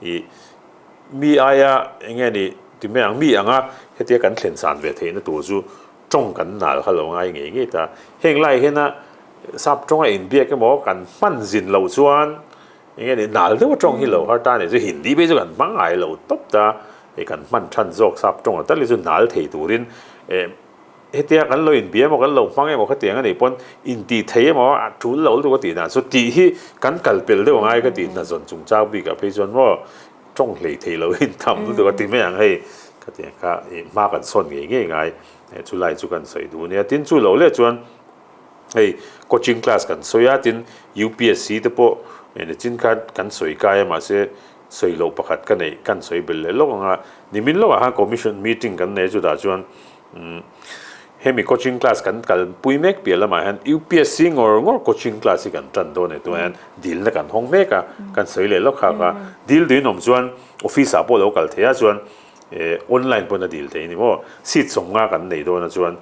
ih mi aia eng nge ni ti mai ang mi anga hetia kan thlen san ve theihna tur chu tawng kan nal kha lo ngai ngei ngei ta. Heng lai hiana sap tawnga inbiak emaw kan hman zin loh chuan eng nge ni nal deuha tawng hi lo har ta a ni chu Hindi phei chu kan hmang ngai lo tawp ta hei kan hman than zawk sap tawnga tal hi chu nal thei turin eh Hetia kan lo inbia emaw kan lo hmang emaw khatiang a nih pawn intih thei emaw a tul lo lutuk a tih dan chu tih hi kan kal pel deuh angai ka tih hna zawn chungchang bikah phei chuan maw tawng hlei thei lo in tham lutuk a ti mai ang hei khatiang kha ih hma kan sawn ngei ngei ngai chulai chu kan sawi duh ania tin chu lo leh chuan hei coaching class kan sawi a tin UPSC te pawh nichin khan kan sawi kai a mahse sawi loh pakhat ka neih kan sawi belh leh lawk ang a nimin lawkah khan commission meeting kan nei a chutah chuan Hemi coaching class kan kalpui mek piah lamah hian UPSC ngawr ngawr coaching class hi kan tan dawn e tunah hian dilna kan hawng mek a, kan sawi leh lawk khak a, dil duhin awm chuan office ah pawh lo kal thei a chuan online pawn a dil thei a ni maw, seat 50 kan nei dawn a chuan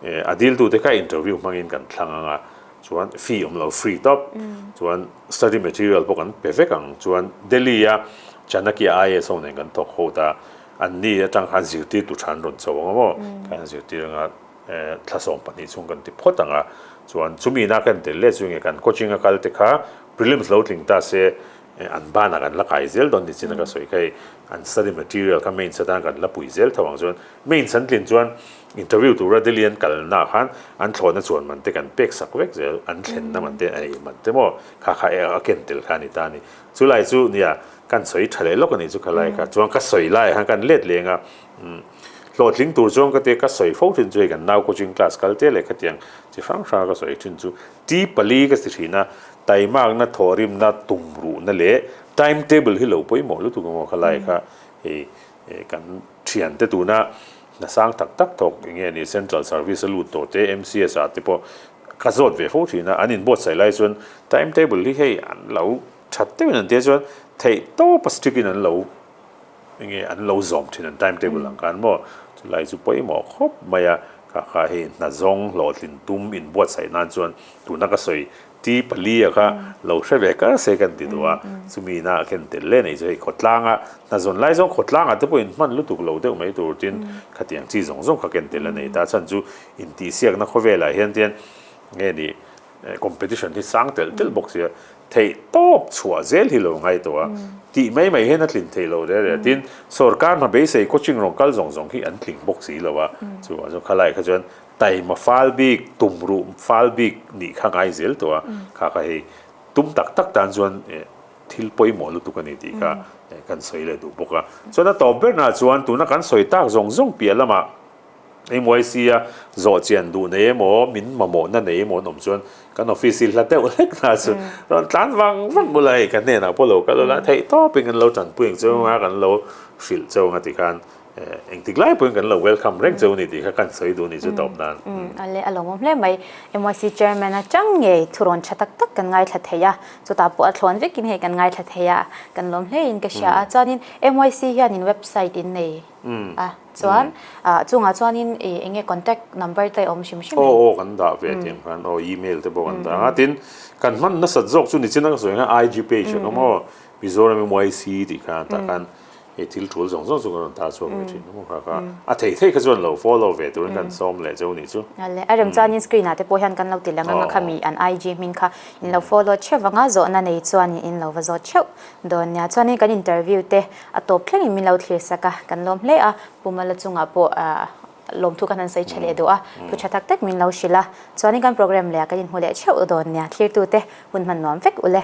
a diltute kha interview hmangin kan thlang ang a chuan fee awm lo free tawp chuan study material pawh kan pe vek ang chuan Delhi a Chanakya IAS ho nen kan thawk ho ta. An ni atang khan zirtirtu tha an rawn cho ang a maw? Khan zirtir anga thla 12 chhung kan ti phawt ang a, chuan chumi na kan tel leh chu nge kan coaching a kal te kha prelims lo tling ta se an banah kan la kai zel dawn ni chin a ka sawi kha hei an study material kha mains atan kan la pui zel tho ang chuan mains an tlin chuan interview tura Delhi an kalna ah khan an thlawhna chuan man te kan pek sak vek zel an thlenna man te a ei man te maw kha kha a ken tel kha a ni ta a ni. Chulai chu nia kan sawi tha leh lawk a nih chu khalai kha chuan ka sawi laiah khan kan let leng a hlawhtling tur chuan ka tia ka sawi fo thin chu hei kan nau coaching class kal te leh khatiang chi hrang hrang ka sawi thin chu T pali ka ti thin a taimakna thawhrimna tumruhna leh time table hi lo pawimawh lutuk emaw khalai kha hei kan thiante tuna hna sang tak tak thawk eng nge ni central service a lut tawh te MCS ah te pawh ka zawt ve fo thin a an inbuatsaih lai chuan time table hi hei an lo That deuhin an tia chuan Theih tawp a strict in an lo enge an lo zawm thin an time table ang khan maw chulai chu pawimawh khawp mai a kha kha hei hna zawng hlawhtlin tum inbuatsaih nan chuan tuna ka sawi T palia kha lo hre ve kar se kan ti duh a chumi inah khen tel le nei chu hei khawtlanga hna zawn lai zawng khawtlangah te pawh inhman lutuk lo deuh mai tur tin khatiang chi zawng zawng kha ken tel a nei ta chhan chu intihsiakna khawvelah hian tian nge ni Competition hi sang telh telh bawk sia, theih tawp chhuah zel hi lo ngai tawh a, tih mai mai hian a tlin theih loh reh reh. Tin, sorkar hna beisei coaching rawn kal zawng zawng hi an tling bawk si lo a, chuvang chuan khalai kha chuan taima fal bik, tumruh fal bik nih kha ngai zel tawh a, kha kha hei tum tak tak tan chuan thil pawimawh lutuk a ni tih kha kan sawi leh duh bawk a. Chuan a tawp bernaah chuan tuna kan sawi tak zawng zawng piah lamah, MYC a zawh chian duh nei emaw, min mamawhna nei emaw an awm chuan kan office hi hla deuh hlek na chu rawn tlan vang vang bula hei ka hnenah pawh lo kal ula theih tawpin kan lo tanpui ang cheu anga kan lo hrilh cheu anga tikhan engtik lai pawhin kan lo welcome reng cheu ni tih kha kan sawi duh ni chu tawp nan. Ale a lawmawm hle mai. MYC chairman atang ngei thurawn tha tak tak kan ngaithla thei a, chutah pawh a thlawn vekin hei kan ngaithla thei a, kan lawm hle in ka hria a. Chuanin MYC hianin website in nei a. Chuan chungah chuanin i eng nge contact number te awm hrim hrim em? Aw aw kan dah ve tiang khan aw email te pawh kan dah a tin kan hman nasat zawk chu nichin a ka sawi ang a IG page ang awm aw Mizoram MYC tih khan tah khan hei thil tul zawng zawng chu kan rawn tar chhuak ve thin a kha kha a thei thei kha chuan lo follow ve turin kan sawm leh cheu nih chu. Ale a rem chuanin screen ah te pawh hian kan lo ti lang ang a khami an IG hming kha in lo follow theuh vang a zawhna nei chuanin in lo va zawt theuh dawn nia chuanin kan interview te A tawp thlengin min lo thlir sak a, kan lawm hle a, Pu Mala chungah pawh lawmthu kan han sawi tha leh duh a, thu tha tak tak min lo hrilh a, chuanin kan program leh ah kan inhmu leh theuh dawn nia, thlirtute hun hman nuam vek ule.